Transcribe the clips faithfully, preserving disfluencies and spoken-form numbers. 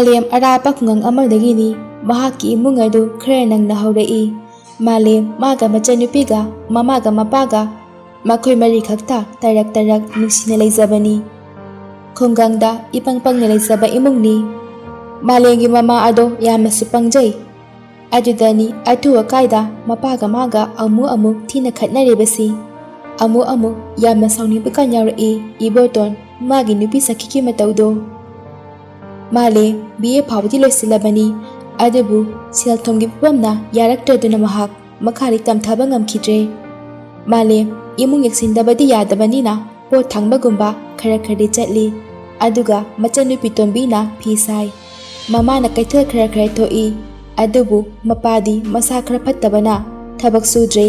ꯃꯥꯂꯦꯝ ꯑꯔꯥꯞꯄ ꯈꯨꯡꯒꯪ ꯑꯃꯗꯒꯤꯅꯤ꯫ ꯃꯍꯥꯛꯀꯤ ꯏꯃꯨꯡ ꯑꯗꯨ ꯈꯔ ꯅꯪꯅ ꯍꯧꯔꯛꯏ꯫ ꯃꯥꯂꯦꯝ ꯃꯥꯒ ꯃꯆꯟꯅꯨꯄꯤꯒ ꯃꯃꯥꯒ ꯃꯄꯥꯒ ꯃꯈꯣꯏ ꯃꯔꯤꯈꯛꯇ ꯇꯔꯛ ꯇꯔꯛ ꯅꯨꯡꯁꯤꯅ ꯂꯩꯖꯕꯅꯤ꯫ ꯈꯨꯡꯒꯪꯗ ꯏꯄꯪ ꯄꯪꯅ ꯂꯩꯖꯕ ꯏꯃꯨꯡꯅꯤ꯫ ꯃꯥꯂꯦꯝꯒꯤ ꯃꯃꯥ ꯑꯗꯣ ꯌꯥꯝꯅꯁꯨ ꯄꯪꯖꯩ꯫ ꯑꯗꯨꯗꯅꯤ ꯑꯊꯨ ꯑꯀꯥꯏꯗ ꯃꯄꯥꯒ ꯃꯥꯒ ꯑꯃꯨꯛ ꯑꯃꯨꯛ ꯊꯤꯅ ꯈꯠꯅꯔꯤꯕꯁꯤ꯫ ꯑꯃꯨꯛ ꯑꯃꯨꯛ ꯌꯥꯝꯅ ꯁꯥꯎꯅꯤꯡꯕ ꯀꯥꯟ ꯌꯥꯎꯔꯛꯏ ꯏꯕꯣꯇꯣꯟ ꯃꯥꯒꯤ ꯅꯨꯄꯤ ꯁꯈꯤꯒꯤ ꯃꯇꯧꯗꯣ꯫ ꯃꯥꯂꯦꯝ ꯕꯤ ꯑꯦ ꯐꯥꯎꯕꯗꯤ ꯂꯣꯏꯁꯤꯜꯂꯕꯅꯤ, ꯑꯗꯨꯕꯨ ꯁꯦꯜ ꯊꯨꯝꯒꯤ ꯐꯤꯕꯝꯅ ꯌꯥꯔꯛꯇ꯭ꯔꯗꯨꯅ ꯃꯍꯥꯛ ꯃꯈꯥꯗꯤ ꯇꯝꯊꯕ ꯉꯝꯈꯤꯗ꯭ꯔꯦ꯫ ꯃꯥꯂꯦꯝ ꯏꯃꯨꯡ ꯌꯦꯡꯁꯤꯟꯗꯕꯗꯤ ꯌꯥꯗꯕꯅꯤꯅ ꯄꯣꯠ ꯊꯥꯡꯕꯒꯨꯝꯕ ꯈꯔ ꯈꯔꯗꯤ ꯆꯠꯂꯤ꯫ ꯑꯗꯨꯒ ꯃꯆꯟꯅꯨꯄꯤ ꯇꯣꯝꯕꯤꯅ ꯐꯤ ꯁꯥꯏ꯫ ꯃꯃꯥꯅ ꯀꯩꯊꯦꯜ ꯈꯔ ꯈꯔ ꯊꯣꯛꯏ, ꯑꯗꯨꯕꯨ ꯃꯄꯥꯗꯤ ꯃꯁꯥ ꯈꯔ ꯐꯠꯇꯕꯅ ꯊꯕꯛ ꯁꯨꯗ꯭ꯔꯦ꯫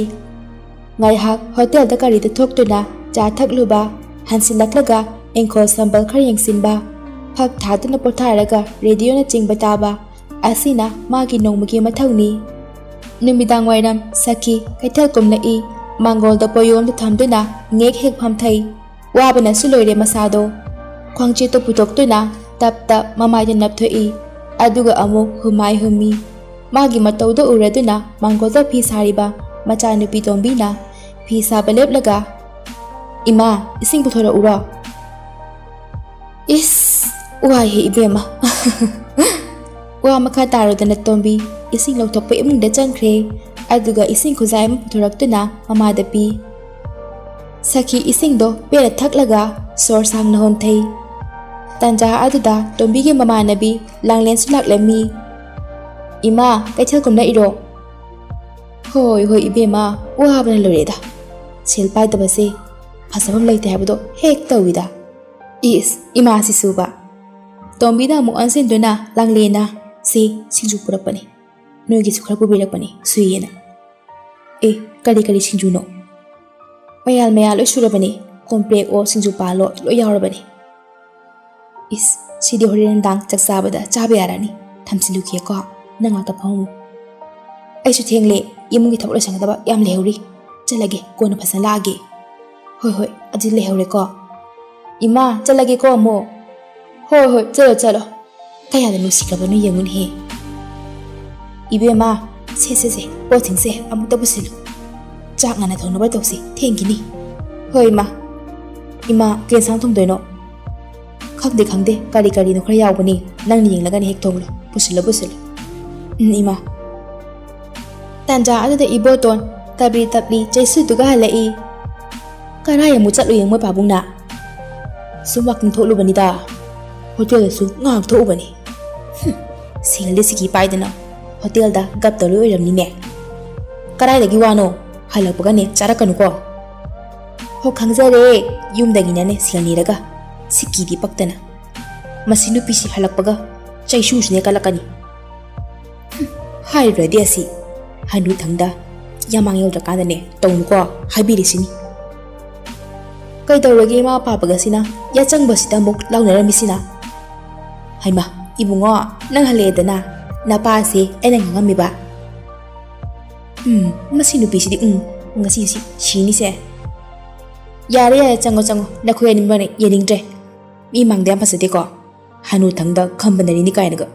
ꯉꯥꯏꯍꯥꯛ ꯍꯣꯇꯦꯜꯗ ꯒꯥꯔꯤꯗ ꯊꯣꯛꯇꯨꯅ ꯆꯥ ꯊꯛꯂꯨꯕ, ꯍꯟꯁꯤꯜꯂꯛꯂꯒ ꯏꯪꯈꯣꯜ ꯁꯝꯕꯜ ꯈꯔ ꯌꯦꯡꯁꯤꯟꯕ, ꯐꯛ ꯊꯥꯗꯨꯅ ꯄꯣꯊꯥꯔꯒ ꯔꯦꯗꯤꯑꯣꯅꯆꯤꯡꯕ ꯇꯥꯕ, ꯑꯁꯤꯅ ꯃꯥꯒꯤ ꯅꯣꯡꯃꯒꯤ ꯃꯊꯧꯅꯤ꯫ ꯅꯨꯃꯤꯗꯥꯡ ꯋꯥꯏꯔꯝ ꯁꯈꯤ ꯀꯩꯊꯦꯜ ꯀꯨꯝꯂꯛꯏ꯫ ꯃꯥꯡꯒꯣꯜꯗ ꯄꯣꯌꯣꯝꯗꯨ ꯊꯝꯗꯨꯅ ꯉꯦꯛ ꯍꯦꯛ ꯐꯝꯊꯩ꯫ ꯋꯥꯕꯅꯁꯨ ꯂꯣꯏꯔꯦ ꯃꯁꯥꯗꯣ꯫ ꯈ꯭ꯋꯥꯡꯆꯦꯠꯇꯨ ꯄꯨꯊꯣꯛꯇꯨꯅ ꯇꯞ ꯇꯞ ꯃꯃꯥꯏꯗ ꯅꯞꯊꯣꯛꯏ꯫ ꯑꯗꯨꯒ ꯑꯃꯨꯛ ꯍꯨꯃꯥꯏ ꯍꯨꯝꯃꯤ꯫ ꯃꯥꯒꯤ ꯃꯇꯧꯗꯨ ꯎꯔꯗꯨꯅ ꯃꯥꯡꯒꯣꯜꯗ ꯐꯤ ꯁꯥꯔꯤꯕ ꯃꯆꯥꯅꯨꯄꯤ ꯇꯣꯝꯕꯤꯅ ꯐꯤ ꯁꯥꯕ ꯂꯦꯞꯂꯒ, "ꯏꯃꯥ, ꯏꯁꯤꯡ ꯄꯨꯊꯣꯔꯛꯎꯔꯣ?" "ꯏꯁ, ꯋꯥꯏꯍꯦ ꯏꯕꯦꯝꯃ!" ꯋꯥ ꯃꯈꯥ ꯇꯥꯔꯨꯗꯅ ꯇꯣꯝꯕꯤ ꯏꯁꯤꯡ ꯂꯧꯊꯣꯛꯄ ꯏꯃꯨꯡꯗ ꯆꯪꯈ꯭ꯔꯦ꯫ ꯑꯗꯨꯒ ꯏꯁꯤꯡ ꯈꯨꯖꯥꯏ ꯑꯃ ꯄꯨꯊꯣꯔꯛꯇꯨꯅ ꯃꯃꯥꯗ ꯄꯤ꯫ ꯁꯈꯤ ꯏꯁꯤꯡꯗꯣ ꯄꯦꯟꯅ ꯊꯛꯂꯒ ꯁꯣꯔ ꯁꯥꯡꯅ ꯍꯣꯟꯊꯩ꯫ ꯇꯥꯟꯖꯥ ꯑꯗꯨꯗ ꯇꯣꯝꯕꯤꯒꯤ ꯃꯃꯥꯟꯅꯕꯤ ꯂꯥꯡꯂꯦꯟꯁꯨ ꯂꯥꯛꯂꯝꯃꯤ꯫ "ꯏꯃꯥ, ꯀꯩꯊꯦꯜ ꯀꯨꯝꯂꯛꯏꯔꯣ?" "ꯍꯣꯏ, ꯍꯣꯏ ꯏꯕꯦꯝꯃ, ꯋꯥꯕꯅ ꯂꯣꯏꯔꯦꯗ꯫ ꯁꯦꯜ ꯄꯥꯏꯗꯕꯁꯦ ꯐꯖꯐꯝ ꯂꯩꯇꯦ ꯍꯥꯏꯕꯗꯣ ꯍꯦꯛ ꯇꯧꯏꯗ꯫ ꯏꯁ, ꯏꯃꯥꯁꯤꯁꯨꯕ!" ꯇꯣꯝꯕꯤꯅ ꯑꯃꯨꯛ ꯑꯣꯟꯁꯤꯟꯗꯨꯅ ꯂꯥꯡꯂꯦꯟꯅ, "ꯁꯤ ꯁꯤꯡꯖꯨ ꯄꯨꯔꯛꯄꯅꯤ, ꯅꯣꯏꯒꯤꯁꯨ ꯈꯔ ꯄꯨꯕꯤꯔꯛꯄꯅꯤ ꯁꯨꯏꯌꯦꯅ꯫" "ꯑꯦ, ꯀꯔꯤ ꯀꯔꯤ ꯁꯤꯡꯖꯨꯅꯣ?" "ꯃꯌꯥꯜ ꯃꯌꯥꯜ ꯂꯣꯏ ꯁꯨꯔꯕꯅꯤ, ꯀꯣꯝꯄ꯭ꯔꯦꯛꯑꯣ, ꯁꯤꯡꯖꯨ ꯄꯥꯜꯂꯣ, ꯂꯣꯏ ꯌꯥꯎꯔꯕꯅꯤ꯫" "ꯏꯁ, ꯁꯤꯗꯤ ꯍꯣꯔꯦꯟ ꯅꯨꯡꯗꯥꯡ ꯆꯥꯛ ꯆꯥꯕꯗ ꯆꯥꯕ ꯌꯥꯔꯅꯤ꯫ ꯊꯝꯖꯤꯜꯂꯨꯈꯤꯒꯦꯀꯣ, ꯅꯪ ꯉꯥꯛꯇ ꯐꯝꯃꯝꯃꯨ꯫ ꯑꯩꯁꯨ ꯊꯦꯡꯂꯦ, ꯏꯃꯨꯡꯒꯤ ꯊꯕꯛ ꯂꯣꯏꯁꯟꯒꯗꯕ ꯌꯥꯝ ꯂꯩꯍꯧꯔꯤ꯫ ꯆꯠꯂꯒꯦ, ꯀꯣꯟꯅ ꯐꯖꯅ ꯂꯥꯛꯑꯒꯦ꯫" "ꯍꯣꯏ, ꯍꯣꯏ, ꯑꯗꯨꯗꯤ ꯂꯩꯍꯧꯔꯦꯀꯣ꯫ ꯏꯃꯥ, ꯆꯠꯂꯒꯦꯀꯣ ꯑꯃꯨꯛ꯫" "ꯍꯣꯏ, ꯍꯣꯏ, ꯆꯠꯂꯣ, ꯆꯠꯂꯣ꯫" ꯀꯌꯥꯗ ꯅꯨꯡꯁꯤꯈ꯭ꯔꯕꯅꯣ ꯌꯦꯡꯉꯨꯅꯦꯍꯦ꯫ "ꯏꯕꯦꯝꯃ, ꯁꯦ, ꯁꯦ, ꯁꯦ, ꯄꯣꯠꯁꯤꯡꯁꯦ ꯑꯃꯨꯛꯇ ꯄꯨꯁꯤꯜꯂꯨ꯫ ꯆꯥꯛ ꯉꯟꯅ ꯊꯣꯡꯅꯕ ꯇꯧꯁꯤ, ꯊꯦꯡꯈꯤꯅꯤ꯫" "ꯍꯣꯏ, ꯏꯃꯥ꯫" "ꯏꯃꯥ, ꯀꯩ ꯏꯟꯁꯥꯡ ꯊꯣꯡꯗꯣꯏꯅꯣ?" "ꯈꯪꯗꯦ, ꯈꯪꯗꯦ, ꯀꯔꯤ ꯀꯔꯤꯅꯣ ꯈꯔ ꯌꯥꯎꯕꯅꯤ, ꯅꯪꯅ ꯌꯦꯡꯂꯒꯅꯦ ꯍꯦꯛ ꯊꯣꯡꯂꯣ꯫ ꯄꯨꯁꯤꯜꯂꯨ, ꯄꯨꯁꯤꯜꯂꯨ꯫" "ꯎꯝ, ꯏꯃꯥ꯫" ꯇꯥꯟꯖꯥ ꯑꯗꯨꯗ ꯏꯕꯣꯇꯣꯟ ꯇꯞꯂꯤ ꯇꯞꯂꯤ ꯆꯩꯁꯨꯗꯨꯒ ꯍꯜꯂꯛꯏ꯫ "ꯀꯔꯥꯏ ꯑꯃꯨꯛ ꯆꯠꯂꯨꯏ ꯃꯣꯏ ꯄꯥꯕꯨꯡꯅ?" "ꯁꯨꯝ ꯋꯥꯀꯤꯡ ꯊꯣꯛꯂꯨꯕꯅꯤꯗ꯫ ꯍꯣꯇꯦꯜꯗꯁꯨ ꯉꯥꯏꯍꯥꯛ ꯊꯣꯛꯎꯕꯅꯤ꯫" "ꯍꯨꯝ, ꯁꯤꯒꯜꯗꯤ ꯁꯤꯀꯤ ꯄꯥꯏꯗꯅ ꯍꯣꯇꯦꯜꯗ ꯒꯞ ꯇꯧꯔꯤ ꯑꯣꯏꯔꯝꯅꯤꯅꯦ꯫ ꯀꯔꯥꯏꯗꯒꯤ ꯋꯥꯅꯣ? ꯍꯜꯂꯛꯄꯒꯅꯦ ꯆꯥꯔꯛꯀꯅꯨꯀꯣ꯫" "ꯍꯣ, ꯈꯪꯖꯔꯦ꯫ ꯌꯨꯝꯗꯒꯤꯅꯅꯦ ꯁꯤꯒꯜ ꯅꯤꯔꯒ꯫ ꯁꯤꯀꯤꯗꯤ ꯄꯛꯇꯅ꯫ ꯃꯁꯤ ꯅꯨꯄꯤꯁꯤ ꯍꯜꯂꯛꯄꯒ ꯆꯩꯁꯨꯁꯤꯅꯦ ꯀꯜꯂꯛꯀꯅꯤ꯫" ꯍꯥꯏꯔꯨꯔꯗꯤ ꯑꯁꯤ ꯍꯅꯨꯊꯪꯗ ꯌꯥꯃꯥꯡ ꯌꯧꯗ꯭ꯔꯀꯥꯟꯗꯅꯦ ꯇꯧꯅꯨꯀꯣ ꯍꯥꯏꯕꯤꯔꯤꯁꯤꯅꯤ꯫ ꯀꯩꯗꯧꯔꯒꯦ ꯏꯃꯥ ꯄꯥꯕꯒꯁꯤꯅ ꯌꯥꯆꯪꯕꯁꯤꯗ ꯑꯃꯨꯛ ꯂꯥꯎꯅꯔꯝꯃꯤꯁꯤꯅ? "ꯍꯩꯃꯥ, ꯏꯕꯨꯡꯉꯣ, ꯅꯪ ꯍꯜꯂꯛꯑꯦꯗꯅ꯫ ꯅꯄꯥꯁꯦ ꯑꯩꯅ ꯉꯥꯡꯉꯝꯃꯤꯕ꯫ ꯎꯝ, ꯃꯁꯤ ꯅꯨꯄꯤꯁꯤꯗꯤ, ꯎꯝ, ꯉꯁꯤꯁꯤ ꯁꯤꯅꯤꯁꯦ꯫" "ꯌꯥꯔꯦ, ꯌꯥꯔꯦ, ꯆꯪꯉꯣ, ꯆꯪꯉꯣ꯫ ꯅꯈꯣꯏ ꯑꯅꯤꯃꯛꯅ ꯌꯦꯡꯅꯤꯡꯗ꯭ꯔꯦ꯫ ꯃꯤ ꯃꯥꯡꯗ ꯌꯥꯝ ꯐꯖꯗꯦꯀꯣ꯫ ꯍꯅꯨꯊꯪꯗ ꯈꯝꯕꯅꯔꯤꯅꯤ ꯀꯥꯏꯅꯒ꯫"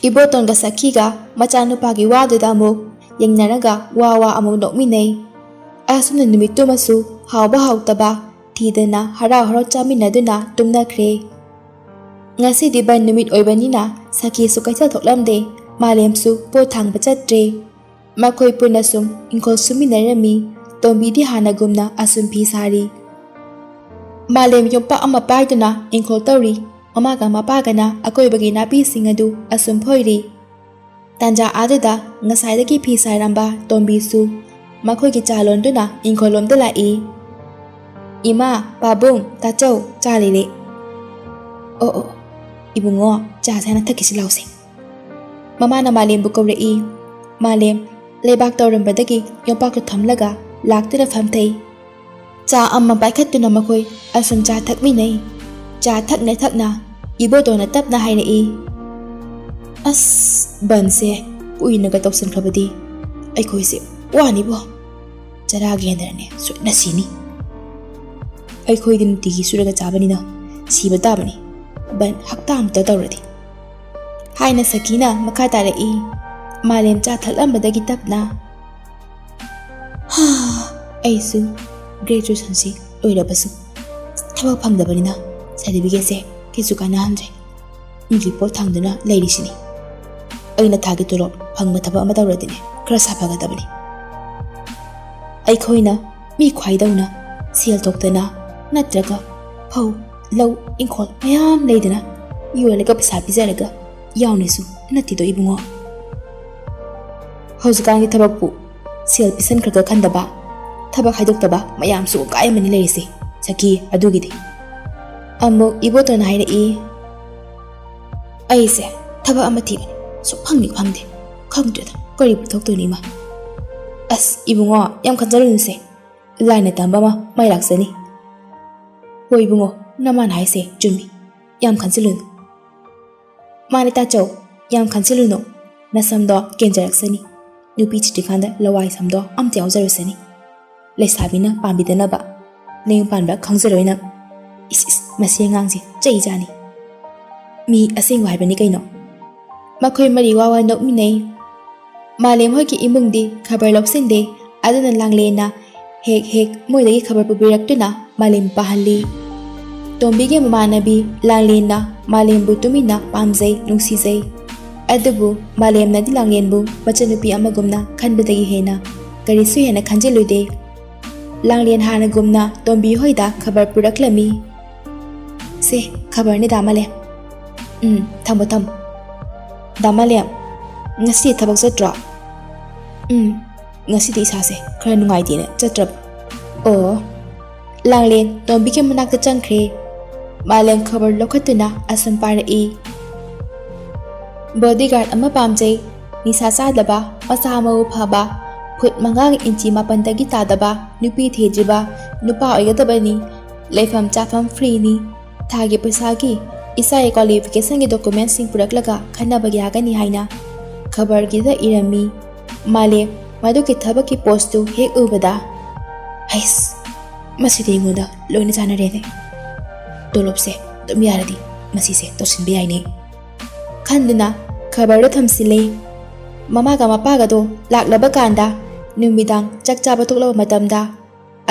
ꯏꯕꯣꯇꯣꯟꯒ ꯁꯈꯤꯒ ꯃꯆꯥꯅꯨꯄꯥꯒꯤ ꯋꯥꯗꯨꯗ ꯑꯃꯨꯛ ꯌꯦꯡꯅꯔꯒ ꯋꯥ ꯋꯥ ꯑꯃꯨꯛ ꯅꯣꯛꯃꯤꯟꯅꯩ꯫ ꯑꯁꯨꯝꯅ ꯅꯨꯃꯤꯠꯇꯨꯃꯁꯨ ꯍꯥꯎꯕ ꯍꯥꯎꯇꯕ ꯊꯤꯗꯅ ꯍꯔꯥꯎ ꯍꯔꯥꯎ ꯆꯥꯃꯤꯟꯅꯗꯨꯅ ꯇꯨꯝꯅꯈ꯭ꯔꯦ꯫ ꯉꯁꯤꯗꯤ ꯕꯟ ꯅꯨꯃꯤꯠ ꯑꯣꯏꯕꯅꯤꯅ ꯁꯈꯤꯁꯨ ꯀꯩꯊꯦꯜ ꯊꯣꯛꯂꯝꯗꯦ, ꯃꯥꯂꯦꯝꯁꯨ ꯄꯣꯠ ꯊꯥꯡꯕ ꯆꯠꯇ꯭ꯔꯦ꯫ ꯃꯈꯣꯏ ꯄꯨꯟꯅ ꯁꯨꯝ ꯏꯪꯈꯣꯜ ꯁꯨꯃꯤꯟꯅꯔꯝꯃꯤ꯫ ꯇꯣꯝꯕꯤꯗꯤ ꯍꯥꯟꯅꯒꯨꯝꯅ ꯑꯁꯨꯝ ꯐꯤ ꯁꯥꯔꯤ꯫ ꯃꯥꯂꯦꯝ ꯌꯣꯝꯄꯥꯛ ꯑꯃ ꯄꯥꯏꯗꯨꯅ ꯏꯪꯈꯣꯜ ꯇꯧꯔꯤ꯫ ꯃꯃꯥꯒ ꯃꯄꯥꯒꯅ ꯑꯀꯣꯏꯕꯒꯤ ꯅꯥꯄꯤꯁꯤꯡ ꯑꯗꯨ ꯑꯁꯨꯝ ꯐꯣꯏꯔꯤ꯫ ꯇꯥꯟꯖꯥ ꯑꯗꯨꯗ ꯉꯁꯥꯏꯗꯒꯤ ꯐꯤ ꯁꯥꯔꯝꯕ ꯇꯣꯝꯕꯤꯁꯨ ꯃꯈꯣꯏꯒꯤ ꯆꯥ ꯂꯣꯟꯗꯨꯅ ꯏꯪꯈꯣꯜꯂꯣꯝꯗ ꯂꯥꯛꯏ꯫ "ꯏꯃꯥ, ꯄꯥꯕꯨꯡ, ꯇꯥꯆꯧ, ꯆꯥ ꯂꯩꯔꯦ꯫" "ꯑꯣ, ꯑꯣ, ꯏꯕꯨꯡꯉꯣ, ꯆꯥꯁꯦ ꯍꯥꯟꯅ ꯊꯛꯈꯤꯁꯤ ꯂꯥꯎꯁꯦ꯫" ꯃꯃꯥꯅ ꯃꯥꯂꯦꯝꯕꯨ ꯀꯧꯔꯛꯏ꯫ ꯃꯥꯂꯦꯝ ꯂꯩꯕꯥꯛ ꯇꯧꯔꯝꯕꯗꯒꯤ ꯌꯣꯝꯄꯥꯛꯇꯨ ꯊꯝꯂꯒ ꯂꯥꯛꯇꯨꯅ ꯐꯝꯊꯩ꯫ ꯆꯥ ꯑꯃ ꯄꯥꯏꯈꯠꯇꯨꯅ ꯃꯈꯣꯏ ꯑꯁꯨꯝ ꯆꯥ ꯊꯛꯃꯤꯟꯅꯩ꯫ ꯆꯥ ꯊꯛꯅ ꯊꯛꯅ ꯏꯕꯣꯇꯣꯟꯅ ꯇꯞꯅ ꯍꯥꯏꯔꯛꯏ, "ꯑꯁ, ꯕꯟꯁꯦ ꯀꯨꯏꯅꯒ ꯇꯧꯁꯟꯈ꯭ꯔꯕꯗꯤ ꯑꯩꯈꯣꯏꯁꯦ ꯋꯥꯅꯤꯕꯣ꯫ ꯆꯔꯥꯒꯤ ꯍꯦꯟꯗꯅꯅꯦ ꯁꯣꯏꯗꯅ ꯁꯤꯅꯤ꯫ ꯑꯩꯈꯣꯏꯗꯤ ꯅꯨꯡꯇꯤꯒꯤ ꯁꯨꯔꯒ ꯆꯥꯕꯅꯤꯅ ꯁꯤꯕ ꯇꯥꯕꯅꯤ꯫ ꯕꯟ ꯍꯞꯇꯥ ꯑꯃꯇ ꯇꯧꯔꯗꯤ꯫ ꯍꯥꯏꯅ ꯁꯈꯤꯅ ꯃꯈꯥ ꯇꯥꯔꯛꯏ꯫ ꯃꯥꯂꯦꯝ ꯆꯥ ꯊꯛꯂꯝꯕꯗꯒꯤ ꯇꯞꯅ, "ꯍꯥ, ꯑꯩꯁꯨ ꯒ꯭ꯔꯦꯖꯨꯑꯦꯁꯟꯁꯤ ꯂꯣꯏꯔꯕꯁꯨ ꯊꯕꯛ ꯐꯪꯗꯕꯅꯤꯅ ꯁꯥꯔꯇꯤꯐꯤꯀꯦꯠꯁꯦ ꯀꯩꯁꯨ ꯀꯥꯟꯅꯍꯟꯗ꯭ꯔꯦ꯫ ꯃꯤꯒꯤ ꯄꯣꯠ ꯊꯥꯡꯗꯨꯅ ꯂꯩꯔꯤꯁꯤꯅꯤ꯫ ꯑꯩꯅ ꯊꯥꯒꯤ ꯇꯣꯂꯣꯞ ꯐꯪꯕ ꯊꯕꯛ ꯑꯃ ꯇꯧꯔꯗꯤꯅꯦ ꯈꯔ ꯁꯥꯐꯒꯗꯕꯅꯤ꯫ ꯑꯩꯈꯣꯏꯅ ꯃꯤ ꯈ꯭ꯋꯥꯏꯗꯧꯅ ꯁꯦꯜ ꯊꯣꯛꯇꯅ ꯅꯠꯇ꯭ꯔꯒ ꯐꯧ, ꯂꯧ, ꯏꯪꯈꯣꯜ ꯃꯌꯥꯝ ꯂꯩꯗꯅ ꯌꯣꯜꯂꯒ ꯄꯩꯁꯥ ꯄꯤꯖꯔꯒ ꯌꯥꯎꯅꯤꯁꯨ ꯅꯠꯇꯦꯗꯣ ꯏꯕꯨꯡꯉꯣ꯫ ꯍꯧꯖꯤꯛꯀꯥꯟꯒꯤ ꯊꯕꯛꯄꯨ ꯁꯦꯜ ꯄꯤꯁꯟꯈ꯭ꯔꯒ ꯈꯟꯗꯕ, ꯊꯕꯛ ꯍꯥꯏꯗꯣꯛꯇꯕ ꯃꯌꯥꯝꯁꯨ ꯀꯥꯏ ꯑꯃꯅꯤ ꯂꯩꯔꯤꯁꯦ ꯁꯈꯤ꯫ ꯑꯗꯨꯒꯤꯗꯤ ꯑꯃꯨꯛ ꯏꯕꯣꯇꯣꯟꯅ ꯍꯥꯏꯔꯛꯏ, "ꯑꯩꯁꯦ ꯊꯕꯛ ꯑꯃ ꯊꯤꯕꯅꯤ, ꯁꯨꯛꯐꯪꯗꯤ ꯐꯪꯗꯦ꯫ ꯈꯪꯗ꯭ꯔꯦꯗ ꯀꯔꯤ ꯄꯨꯊꯣꯛꯇꯣꯏꯅꯣ ꯏꯃꯥ꯫ ꯑꯁ ꯏꯕꯨꯡꯉꯣ, ꯌꯥꯝ ꯈꯟꯖꯔꯨꯅꯨꯁꯦ, ꯂꯥꯏꯅ ꯇꯝꯕ ꯑꯃ ꯃꯥꯏ ꯂꯥꯛꯆꯅꯤ꯫" "ꯍꯣꯏ ꯏꯕꯨꯡꯉꯣ, ꯅꯃꯥꯅ ꯍꯥꯏꯁꯦ ꯆꯨꯝꯃꯤ, ꯌꯥꯝ ꯈꯟꯖꯤꯜꯂꯨꯅꯨ꯫" "ꯃꯥꯅꯦ ꯇꯥꯆꯧ, ꯌꯥꯝ ꯈꯟꯖꯤꯜꯂꯨꯅꯨ, ꯅꯁꯝꯗꯣ ꯀꯦꯟꯖꯔꯛꯁꯅꯤ꯫ ꯅꯨꯄꯤ ꯊꯤꯗ꯭ꯔꯤꯀꯥꯟꯗ ꯂꯋꯥꯏ ꯁꯝꯗꯣ ꯑꯝꯇ ꯌꯥꯎꯖꯔꯨꯁꯅꯤ꯫ ꯂꯩꯁꯥꯕꯤꯅ ꯄꯥꯝꯕꯤꯗꯅꯕ ꯅꯌꯨꯝ ꯄꯥꯟꯕ ꯈꯪꯖꯔꯣꯏ ꯅꯪ꯫" "ꯏꯁ ꯏꯁ, ꯃꯁꯤ ꯑꯉꯥꯡꯁꯦ ꯆꯩ ꯆꯥꯅꯤ꯫ ꯃꯤ ꯑꯁꯦꯡꯕ ꯍꯥꯏꯕꯅꯤ ꯀꯩꯅꯣ꯫" ꯃꯈꯣꯏ ꯃꯔꯤ ꯋꯥ ꯋꯥ ꯅꯣꯛꯃꯤꯟꯅꯩ꯫ ꯃꯥꯂꯦꯝ ꯍꯣꯏꯒꯤ ꯏꯃꯨꯡꯗꯤ ꯈꯕꯔ ꯂꯧꯁꯤꯟꯗꯦ, ꯑꯗꯨꯅ ꯂꯥꯡꯂꯦꯟꯅ ꯍꯦꯛ ꯍꯦꯛ ꯃꯣꯏꯗꯒꯤ ꯈꯕꯔ ꯄꯨꯕꯤꯔꯛꯇꯨꯅ ꯃꯥꯂꯦꯝ ꯄꯥꯍꯜꯂꯤ꯫ ꯇꯣꯝꯕꯤꯒꯤ ꯃꯃꯥꯟꯅꯕꯤ ꯂꯥꯡꯂꯦꯟꯅ ꯃꯥꯂꯦꯝꯕꯨ ꯇꯨꯃꯤꯟꯅ ꯄꯥꯝꯖꯩ, ꯅꯨꯡꯁꯤꯖꯩ꯫ ꯑꯗꯨꯕꯨ ꯃꯥꯂꯦꯝꯅꯗꯤ ꯂꯥꯡꯂꯦꯟꯕꯨ ꯃꯆꯟꯅꯨꯄꯤ ꯑꯃꯒꯨꯝꯅ ꯈꯟꯕꯗꯒꯤ ꯍꯦꯟꯅ ꯀꯔꯤꯁꯨ ꯍꯦꯟꯅ ꯈꯟꯖꯤꯜꯂꯨꯗꯦ꯫ ꯂꯥꯡꯂꯦꯟ ꯍꯥꯟꯅꯒꯨꯝꯅ ꯇꯣꯝꯕꯤ ꯍꯣꯏꯗ ꯈꯕꯔ ꯄꯨꯔꯛꯂꯝꯃꯤ꯫ "ꯁꯦ, ꯈꯕꯔꯅꯦ ꯗꯥ ꯃꯥꯂꯦꯝ꯫ ꯎꯝ, ꯊꯝꯃꯣ, ꯊꯝꯃꯣ꯫ ꯗꯥ ꯃꯥꯂꯦꯝ, ꯉꯁꯤ ꯊꯕꯛ ꯆꯠꯇ꯭ꯔꯣ?" "ꯎꯝ, ꯉꯁꯤꯗꯤ ꯏꯁꯥꯁꯦ ꯈꯔ ꯅꯨꯡꯉꯥꯏꯇꯦꯅ ꯆꯠꯇ꯭ꯔꯕ꯫" "ꯑꯣ꯫" ꯂꯥꯡꯂꯦꯟ ꯇꯣꯝꯕꯤꯒꯤ ꯃꯅꯥꯛꯇ ꯆꯪꯈ꯭ꯔꯦ꯫ ꯃꯥꯂꯦꯝ ꯈꯕꯔ ꯂꯧꯈꯠꯇꯨꯅ ꯑꯁꯨꯝ ꯄꯥꯔꯛꯏ: "ꯕꯣꯗꯤꯒꯥꯔꯗ ꯑꯃ ꯄꯥꯝꯖꯩ꯫ ꯅꯤꯁꯥ ꯆꯥꯗꯕ, ꯃꯁꯥ ꯃꯎ ꯐꯕ, ꯐꯨꯠ ꯃꯉꯥꯒ ꯏꯟꯆꯤ ꯃꯥꯄꯟꯗꯒꯤ ꯇꯥꯗꯕ, ꯅꯨꯄꯤ ꯊꯤꯗ꯭ꯔꯤꯕ, ꯅꯨꯄꯥ ꯑꯣꯏꯒꯗꯕꯅꯤ꯫ ꯂꯩꯐꯝ ꯆꯥꯐꯝ ꯐ꯭ꯔꯤꯅꯤ꯫ ꯊꯥꯒꯤ ꯄꯩꯁꯥꯒꯤ ꯏꯁꯥꯒꯤ ꯀ꯭ꯋꯥꯂꯤꯐꯤꯀꯦꯁꯟꯒꯤ ꯗꯣꯀꯨꯃꯦꯟꯁꯤꯡ ꯄꯨꯔꯛꯂꯒ ꯈꯟꯅꯕ ꯌꯥꯒꯅꯤ" ꯍꯥꯏꯅ ꯈꯕꯔꯒꯤꯗ ꯏꯔꯝꯃꯤ꯫ ꯃꯥꯂꯦꯝ ꯃꯗꯨꯒꯤ ꯊꯕꯛꯀꯤ ꯄꯣꯁꯇꯨ ꯍꯦꯛ ꯎꯕꯗ, "ꯍꯩꯁ, ꯃꯁꯤꯗꯤ ꯑꯩꯉꯣꯟꯗ ꯂꯣꯏꯅ ꯆꯥꯟꯅꯔꯦꯅꯦ꯫ ꯇꯣꯂꯣꯞꯁꯦ ꯑꯗꯨꯝ ꯌꯥꯔꯗꯤ ꯃꯁꯤꯁꯦ ꯇꯧꯁꯤꯟꯕ ꯌꯥꯏꯅꯦ ꯈꯟꯗꯨꯅ ꯈꯕꯔꯗꯣ ꯊꯝꯖꯤꯜꯂꯦ꯫ ꯃꯃꯥꯒ ꯃꯄꯥꯒꯗꯣ ꯂꯥꯛꯂꯕ ꯀꯥꯟꯗ ꯅꯨꯃꯤꯗꯥꯡ ꯆꯥꯛ ꯆꯥꯕ ꯇꯣꯛꯂꯕ ꯃꯇꯝꯗ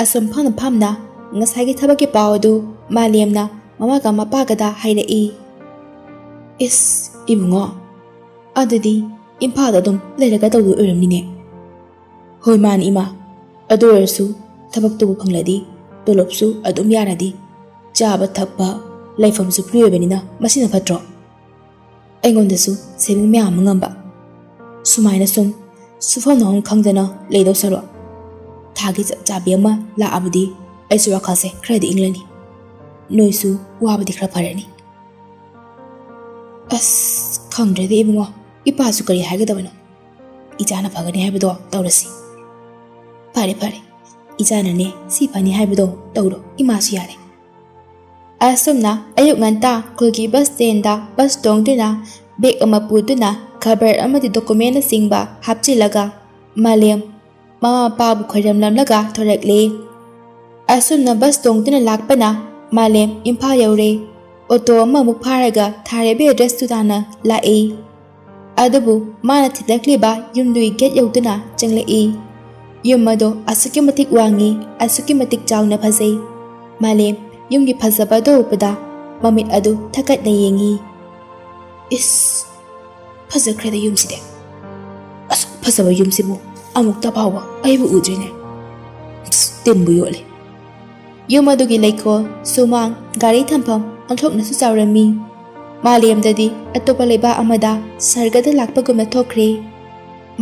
ꯑꯁꯨꯝ ꯐꯝꯅ ꯐꯝꯅ ꯉꯁꯥꯏꯒꯤ ꯊꯕꯛꯀꯤ ꯄꯥꯎ ꯑꯗꯨ ꯃꯥꯂꯦꯝꯅ ꯃꯃꯥꯒ ꯃꯄꯥꯒꯗ ꯍꯥꯏꯔꯛꯏ꯫ "ꯏꯁ, ꯏꯕꯨꯡꯉꯣ, ꯑꯗꯨꯗꯤ ꯏꯝꯐꯥꯜꯗ ꯑꯗꯨꯝ ꯂꯩꯔꯒ ꯇꯧꯗꯣꯏ ꯑꯣꯏꯔꯝꯅꯤꯅꯦ?" "ꯍꯣꯏ, ꯃꯥꯅꯤ ꯏꯃꯥ꯫ ꯑꯗꯨ ꯑꯣꯏꯔꯁꯨ ꯊꯕꯛꯇꯨꯕꯨ ꯐꯪꯂꯗꯤ, ꯇꯣꯂꯣꯞꯁꯨ ꯑꯗꯨꯝ ꯌꯥꯔꯗꯤ, ꯆꯥꯕ ꯊꯛꯄ, ꯂꯩꯐꯝꯁꯨ ꯐ꯭ꯔꯤ ꯑꯣꯏꯕꯅꯤꯅ ꯃꯁꯤꯅ ꯐꯠꯇ꯭ꯔꯣ? ꯑꯩꯉꯣꯟꯗꯁꯨ ꯁꯦꯚꯤꯡ ꯃꯌꯥꯝ ꯑꯃ ꯉꯝꯕ꯫ ꯁꯨꯃꯥꯏꯅ ꯁꯨꯝ ꯁꯨꯐꯝ ꯅꯣꯝꯐꯝ ꯈꯪꯗꯅ ꯂꯩꯗꯧ ꯁꯔꯨꯛ, ꯊꯥꯒꯤ ꯆꯞ ꯆꯥꯕꯤ ꯑꯃ ꯂꯥꯛꯑꯕꯗꯤ ꯑꯩꯁꯨ ꯋꯥꯈꯜꯁꯦ ꯈꯔꯗꯤ ꯏꯪꯂꯅꯤ꯫ ꯅꯣꯏꯁꯨ ꯋꯥꯕꯗꯤ ꯈꯔ ꯐꯔꯅꯤ꯫" "ꯑꯁ, ꯈꯪꯗ꯭ꯔꯦꯗ ꯏꯕꯨꯡꯉꯣ, ꯏꯄꯥꯁꯨ ꯀꯔꯤ ꯍꯥꯏꯒꯗꯕꯅꯣ? ꯏꯆꯥꯅ ꯐꯒꯅꯤ ꯍꯥꯏꯕꯗꯣ ꯇꯧꯔꯁꯤ꯫" "ꯐꯔꯦ, ꯐꯔꯦ, ꯏꯆꯥꯅꯅꯦ ꯁꯤ ꯐꯅꯤ ꯍꯥꯏꯕꯗꯣ ꯇꯧꯔꯣ, ꯏꯃꯥꯁꯨ ꯌꯥꯔꯦ꯫" ꯑꯁꯨꯝꯅ ꯑꯌꯨꯛ ꯉꯟꯇꯥ ꯈꯨꯜꯒꯤ ꯕꯁ ꯁ꯭ꯇꯦꯟꯗ ꯕꯁ ꯇꯣꯡꯗꯨꯅ ꯕꯦꯒ ꯑꯃ ꯄꯨꯗꯨꯅ ꯈꯕꯔ ꯑꯃꯗꯤ ꯗꯣꯀꯨꯃꯦꯟꯅꯆꯤꯡꯕ ꯍꯥꯞꯆꯤꯜꯂꯒ ꯃꯥꯂꯦꯝ ꯃꯃꯥ ꯃꯄꯥꯕꯨ ꯈꯣꯏꯔꯝꯂꯝꯂꯒ ꯊꯣꯔꯛꯂꯦ꯫ ꯑꯁꯨꯝꯅ ꯕꯁ ꯇꯣꯡꯗꯨꯅ ꯂꯥꯛꯄꯅ ꯃꯥꯂꯦꯝ ꯏꯝꯐꯥꯜ ꯌꯧꯔꯦ꯫ ꯑꯣꯇꯣ ꯑꯃꯃꯨꯛ ꯐꯥꯔꯒ ꯊꯥꯔꯤꯕ ꯑꯦꯗ꯭ꯔꯦꯁꯇꯨ ꯇꯥꯟꯅ ꯂꯥꯛꯏ꯫ ꯑꯗꯨꯕꯨ ꯃꯥꯅ ꯊꯤꯜꯂꯛꯂꯤꯕ ꯌꯨꯝꯗꯨꯒꯤ ꯒꯦꯠ ꯌꯧꯗꯨꯅ ꯆꯪꯂꯛꯏ꯫ ꯌꯨꯝ ꯑꯗꯣ ꯑꯁꯨꯛꯀꯤ ꯃꯇꯤꯛ ꯋꯥꯡꯉꯤ, ꯑꯁꯨꯛꯀꯤ ꯃꯇꯤꯛ ꯆꯥꯎꯅ ꯐꯖꯩ꯫ ꯃꯥꯂꯦꯝ ꯌꯨꯝꯒꯤ ꯐꯖꯕ ꯑꯗꯨ ꯎꯕꯗ ꯃꯃꯤꯠ ꯑꯗꯨ ꯊꯛꯀꯠꯅ ꯌꯦꯡꯉꯤ꯫ "ꯏꯁ, ꯐꯖꯈ꯭ꯔꯦꯗ ꯌꯨꯝꯁꯤꯗꯤ꯫ ꯑꯁꯨꯛ ꯐꯖꯕ ꯌꯨꯝꯁꯤꯕꯨ ꯑꯃꯨꯛꯇ ꯐꯥꯎꯕ ꯑꯩꯕꯨ ꯎꯗ꯭ꯔꯤꯅꯦ꯫ ꯏꯁ, ꯇꯤꯟꯕꯨ ꯌꯣꯠꯂꯦ꯫" ꯌꯨꯝ ꯑꯗꯨꯒꯤ ꯂꯩꯀꯣꯜ, ꯁꯨꯃꯥꯡ, ꯒꯥꯔꯤ ꯊꯝꯐꯝ ꯑꯣꯟꯊꯣꯛꯅꯁꯨ ꯆꯥꯎꯔꯝꯃꯤ꯫ ꯃꯥꯂꯦꯝꯗꯗꯤ ꯑꯇꯣꯞꯄ ꯂꯩꯕꯥꯛ ꯑꯃꯗ ꯁꯔꯒꯗ ꯂꯥꯛꯄꯒꯨꯝꯅ ꯊꯣꯛꯈ꯭ꯔꯦ꯫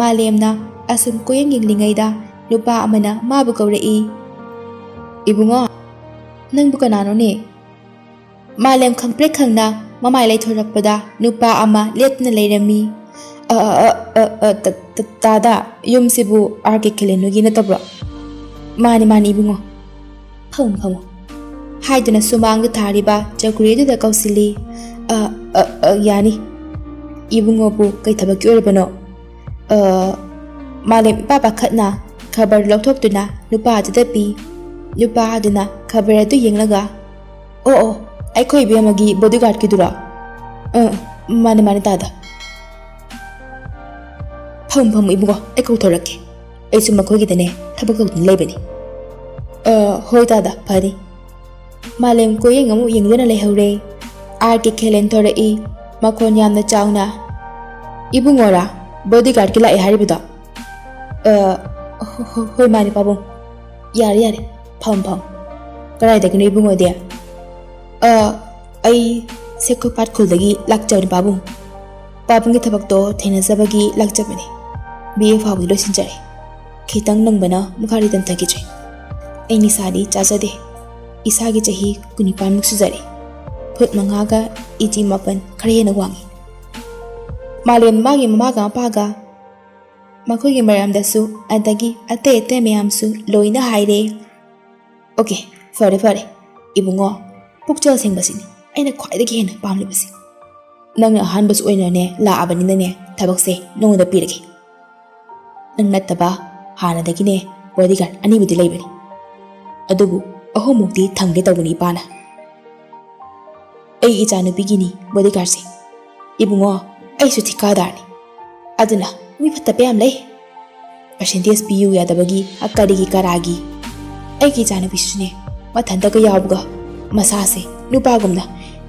ꯃꯥꯂꯦꯝꯅ ꯑꯁꯨꯝ ꯀꯣꯏꯌꯦꯡ ꯌꯦꯡꯂꯤꯉꯩꯗ ꯅꯨꯄꯥ ꯑꯃꯅ ꯃꯥꯕꯨ ꯀꯧꯔꯛꯏ꯫ "ꯏꯕꯨꯡꯉꯣ, ꯅꯪꯕꯨ ꯀꯅꯥꯅꯣꯅꯦ?" ꯃꯥꯂꯦꯝ ꯈꯪꯄ꯭ꯔꯦꯛ ꯈꯪꯅ ꯃꯃꯥꯏ ꯂꯩꯊꯣꯔꯛꯄꯗ ꯅꯨꯄꯥ ꯑꯃ ꯂꯦꯞꯇꯨꯅ ꯂꯩꯔꯝꯃꯤ꯫ "ꯑ, ꯑ, ꯑ, ꯑ, ꯑ, ꯇ-, ꯇ-, ꯇꯥꯗ, ꯌꯨꯝꯁꯤꯕꯨ ꯑꯥꯔ ꯀꯦ ꯈꯦꯂꯦꯟ ꯍꯣꯏꯒꯤ ꯅꯠꯇꯕ꯭ꯔꯣ?" "ꯃꯥꯅꯤ, ꯃꯥꯅꯤ ꯏꯕꯨꯡꯉꯣ꯫ ꯐꯝꯃꯨ, ꯐꯝꯃꯨ," ꯍꯥꯏꯗꯨꯅ ꯁꯨꯃꯥꯡꯗ ꯊꯥꯔꯤꯕ ꯆꯧꯀ꯭ꯔꯤ ꯑꯗꯨꯗ ꯀꯧꯁꯤꯜꯂꯤ꯫ "ꯑ, ꯑ, ꯑ, ꯌꯥꯅꯤ꯫ ꯏꯕꯨꯡꯉꯣꯕꯨ ꯀꯩ ꯊꯕꯛꯀꯤ ꯑꯣꯏꯔꯕꯅꯣ?" ꯑ, ꯃꯥꯂꯦꯝ ꯏꯄꯥ ꯄꯥꯈꯠꯅ ꯈꯕꯔ ꯂꯧꯊꯣꯛꯇꯨꯅ ꯅꯨꯄꯥ ꯑꯗꯨꯗ ꯄꯤ꯫ ꯅꯨꯄꯥ ꯑꯗꯨꯅ ꯈꯕꯔ ꯑꯗꯨ ꯌꯦꯡꯂꯒ, "ꯑꯣ, ꯑꯣ, ꯑꯩꯈꯣꯏ ꯏꯕꯦꯝꯃꯒꯤ ꯕꯣꯗꯤꯒꯥꯔꯗꯀꯤꯗꯨꯔꯣ? ꯑ, ꯃꯥꯅꯦ, ꯃꯥꯅꯦ, ꯇꯥꯗ꯫ ꯐꯝ, ꯐꯝ, ꯏꯕꯨꯡꯉꯣ, ꯑꯩ ꯀꯧꯊꯣꯔꯛꯀꯦ꯫ ꯑꯩꯁꯨ ꯃꯈꯣꯏꯒꯤꯗꯅꯦ ꯊꯕꯛ ꯇꯧꯗꯨꯅ ꯂꯩꯕꯅꯤ꯫ ꯑ, ꯍꯣꯏ, ꯇꯥꯗ, ꯐꯅꯤ꯫ ꯃꯥꯂꯦꯝ ꯀꯣꯌꯦꯡ ꯑꯃꯨꯛ ꯌꯦꯡꯗꯨꯅ ꯂꯩꯍꯧꯔꯦ꯫ ꯑꯥꯔ ꯀꯦ ꯈꯦꯂꯦꯟ ꯊꯣꯔꯛꯏ, ꯃꯈꯣꯟ ꯌꯥꯝꯅ ꯆꯥꯎꯅ꯫ "ꯏꯕꯨꯡꯉꯣꯔꯥ, ꯕꯣꯗꯤꯒꯥꯔꯗꯀꯤ ꯂꯥꯛꯑꯦ ꯍꯥꯏꯔꯤꯕꯗꯣ?" "ꯑ, ꯍꯣ-, ꯍꯣ-, ꯍꯣꯏ, ꯃꯥꯅꯦ, ꯄꯥꯕꯨꯡ꯫ ꯌꯥꯔꯦ, ꯌꯥꯔꯦ, ꯐꯝ, ꯐꯝ꯫ ꯀꯗꯥꯏꯗꯒꯤꯅꯣ ꯏꯕꯨꯡꯉꯣꯗꯤ?" "ꯑ, ꯑꯩ ꯁꯦꯈꯣꯄꯥꯠ ꯈꯨꯜꯗꯒꯤ ꯂꯥꯛꯆꯕꯅꯤ, ꯄꯥꯕꯨꯡ꯫ ꯄꯥꯕꯨꯡꯒꯤ ꯊꯕꯛꯇꯣ ꯊꯦꯡꯅꯖꯕꯒꯤ ꯂꯥꯛꯆꯕꯅꯤ꯫ ꯕꯤ ꯑꯦ ꯐꯥꯎꯕꯗꯤ ꯂꯣꯏꯁꯤꯟꯖꯔꯦ꯫ ꯈꯤꯇꯪ ꯅꯪꯕꯅ ꯃꯈꯥꯗꯤ ꯇꯝꯊꯈꯤꯗ꯭ꯔꯦ꯫ ꯑꯩ ꯅꯤꯁꯥꯗꯤ ꯆꯥꯖꯗꯦ꯫ ꯏꯁꯥꯒꯤ ꯆꯍꯤ ꯀꯨꯟꯅꯤꯄꯥꯟꯃꯨꯛ ꯁꯨꯖꯔꯦ꯫ ꯐꯨꯠ ꯃꯉꯥꯒ ꯏꯟꯆꯤ ꯃꯥꯄꯟ ꯈꯔ ꯍꯦꯟꯅ ꯋꯥꯡꯉꯤ꯫" ꯃꯥꯂꯦꯝ ꯃꯥꯒꯤ ꯃꯃꯥꯒ ꯃꯄꯥꯒ ꯃꯈꯣꯏꯒꯤ ꯃꯔꯝꯗꯁꯨ, ꯑꯗꯒꯤ ꯑꯇꯩ ꯑꯇꯩ ꯃꯌꯥꯝꯁꯨ ꯂꯣꯏꯅ ꯍꯥꯏꯔꯦ꯫ "ꯑꯣꯀꯦ, ꯐꯔꯦ, ꯐꯔꯦ꯫ ꯏꯕꯨꯡꯉꯣ, ꯄꯨꯛꯆꯦꯜ ꯁꯦꯡꯕꯁꯤꯅꯤ ꯑꯩꯅ ꯈ꯭ꯋꯥꯏꯗꯒꯤ ꯍꯦꯟꯅ ꯄꯥꯝꯂꯤꯕꯁꯤ꯫ ꯅꯪꯅ ꯑꯍꯥꯟꯕꯁꯨ ꯑꯣꯏꯅꯅꯦ ꯂꯥꯛꯑꯕꯅꯤꯅꯅꯦ, ꯊꯕꯛꯁꯦ ꯅꯉꯣꯟꯗ ꯄꯤꯔꯒꯦ꯫ ꯅꯪ ꯅꯠꯇꯕ ꯍꯥꯟꯅꯗꯒꯤꯅꯦ ꯕꯣꯗꯤꯒꯥꯔꯗ ꯑꯅꯤꯕꯨꯗꯤ ꯂꯩꯕꯅꯤ, ꯑꯗꯨꯕꯨ ꯑꯍꯨꯝꯃꯨꯛꯇꯤ ꯊꯝꯒꯦ ꯇꯧꯕꯅꯤ ꯏꯄꯥꯅ꯫ ꯑꯩ ꯏꯆꯥꯅꯨꯄꯤꯒꯤꯅꯤ ꯕꯣꯗꯤꯒꯥꯔꯗꯁꯦ꯫ ꯏꯕꯨꯡꯉꯣ, ꯑꯩꯁꯨ ꯊꯤꯀꯥꯗꯥꯔꯅꯤ, ꯑꯗꯨꯅ ꯃꯤ ꯐꯠꯇꯕ ꯌꯥꯝ ꯂꯩ꯫ ꯄꯥꯔꯁꯦꯟꯇꯦꯖ ꯄꯤꯌꯨ ꯌꯥꯗꯕꯒꯤ ꯀꯔꯤꯒꯤ ꯀꯔꯥꯒꯤ꯫ ꯑꯩꯒꯤ ꯏꯆꯥꯅꯨꯄꯤꯁꯤꯁꯨꯅꯦ, ꯃꯊꯟꯇꯒ ꯌꯥꯎꯕꯒ ꯃꯁꯥꯁꯦ ꯅꯨꯄꯥꯒꯨꯝꯅ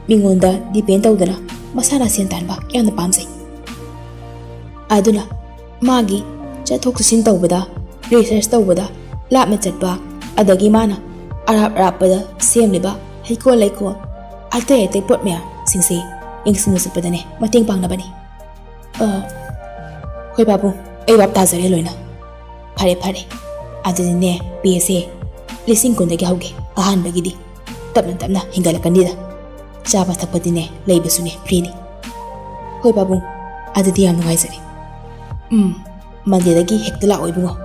ꯃꯤꯉꯣꯟꯗ ꯗꯤꯄꯦꯟ ꯇꯧꯗꯅ ꯃꯁꯥꯅ ꯁꯦꯟ ꯇꯥꯟꯕ ꯌꯥꯝꯅ ꯄꯥꯝꯖꯩ꯫ ꯑꯗꯨꯅ ꯃꯥꯒꯤ ꯆꯠꯊꯣꯛ ꯆꯠꯁꯤꯟ ꯇꯧꯕꯗ, ꯔꯤꯁꯔꯁ ꯇꯧꯕꯗ, ꯂꯥꯞꯅ ꯆꯠꯄ, ꯑꯗꯒꯤ ꯃꯥꯅ ꯑꯔꯥꯞ ꯑꯔꯥꯞꯄꯗ ꯁꯦꯝꯂꯤꯕ ꯍꯩꯀꯣꯜ ꯂꯩꯀꯣꯜ, ꯑꯇꯩ ꯑꯇꯩ ꯄꯣꯠ ꯃꯌꯥꯝꯁꯤꯡꯁꯦ ꯌꯦꯡꯁꯤꯟꯕ ꯆꯠꯄꯗꯅꯦ ꯃꯇꯦꯡ ꯄꯥꯡꯅꯕꯅꯤ꯫ ꯑ, ꯍꯣꯏ ꯄꯥꯕꯨꯡ, ꯑꯩ ꯚꯥꯞ ꯇꯥꯖꯔꯦ ꯂꯣꯏꯅ꯫ ꯐꯔꯦ, ꯐꯔꯦ, ꯑꯗꯨꯗꯤꯅꯦ, ꯄꯦꯁꯦ ꯂꯤꯁꯤꯡ ꯀꯨꯟꯗꯒꯤ ꯍꯧꯒꯦ ꯑꯍꯥꯟꯕꯒꯤꯗꯤ꯫ ꯇꯞꯅ ꯇꯞꯅ ꯍꯦꯟꯒꯠꯂꯛꯀꯅꯤꯗ꯫ ꯆꯥꯕ ꯊꯛꯄꯗꯤꯅꯦ, ꯂꯩꯕꯁꯨꯅꯦ ꯐ꯭ꯔꯤꯅꯤ꯫ ꯍꯣꯏ ꯄꯥꯕꯨꯡ, ꯑꯗꯨꯗꯤ ꯌꯥꯝ ꯅꯨꯡꯉꯥꯏꯖꯔꯦ꯫ ꯎꯝ, ꯃꯟꯗꯦꯗꯒꯤ ꯍꯦꯛꯇ ꯂꯥꯛꯑꯣ ꯏꯕꯨꯡꯉꯣ,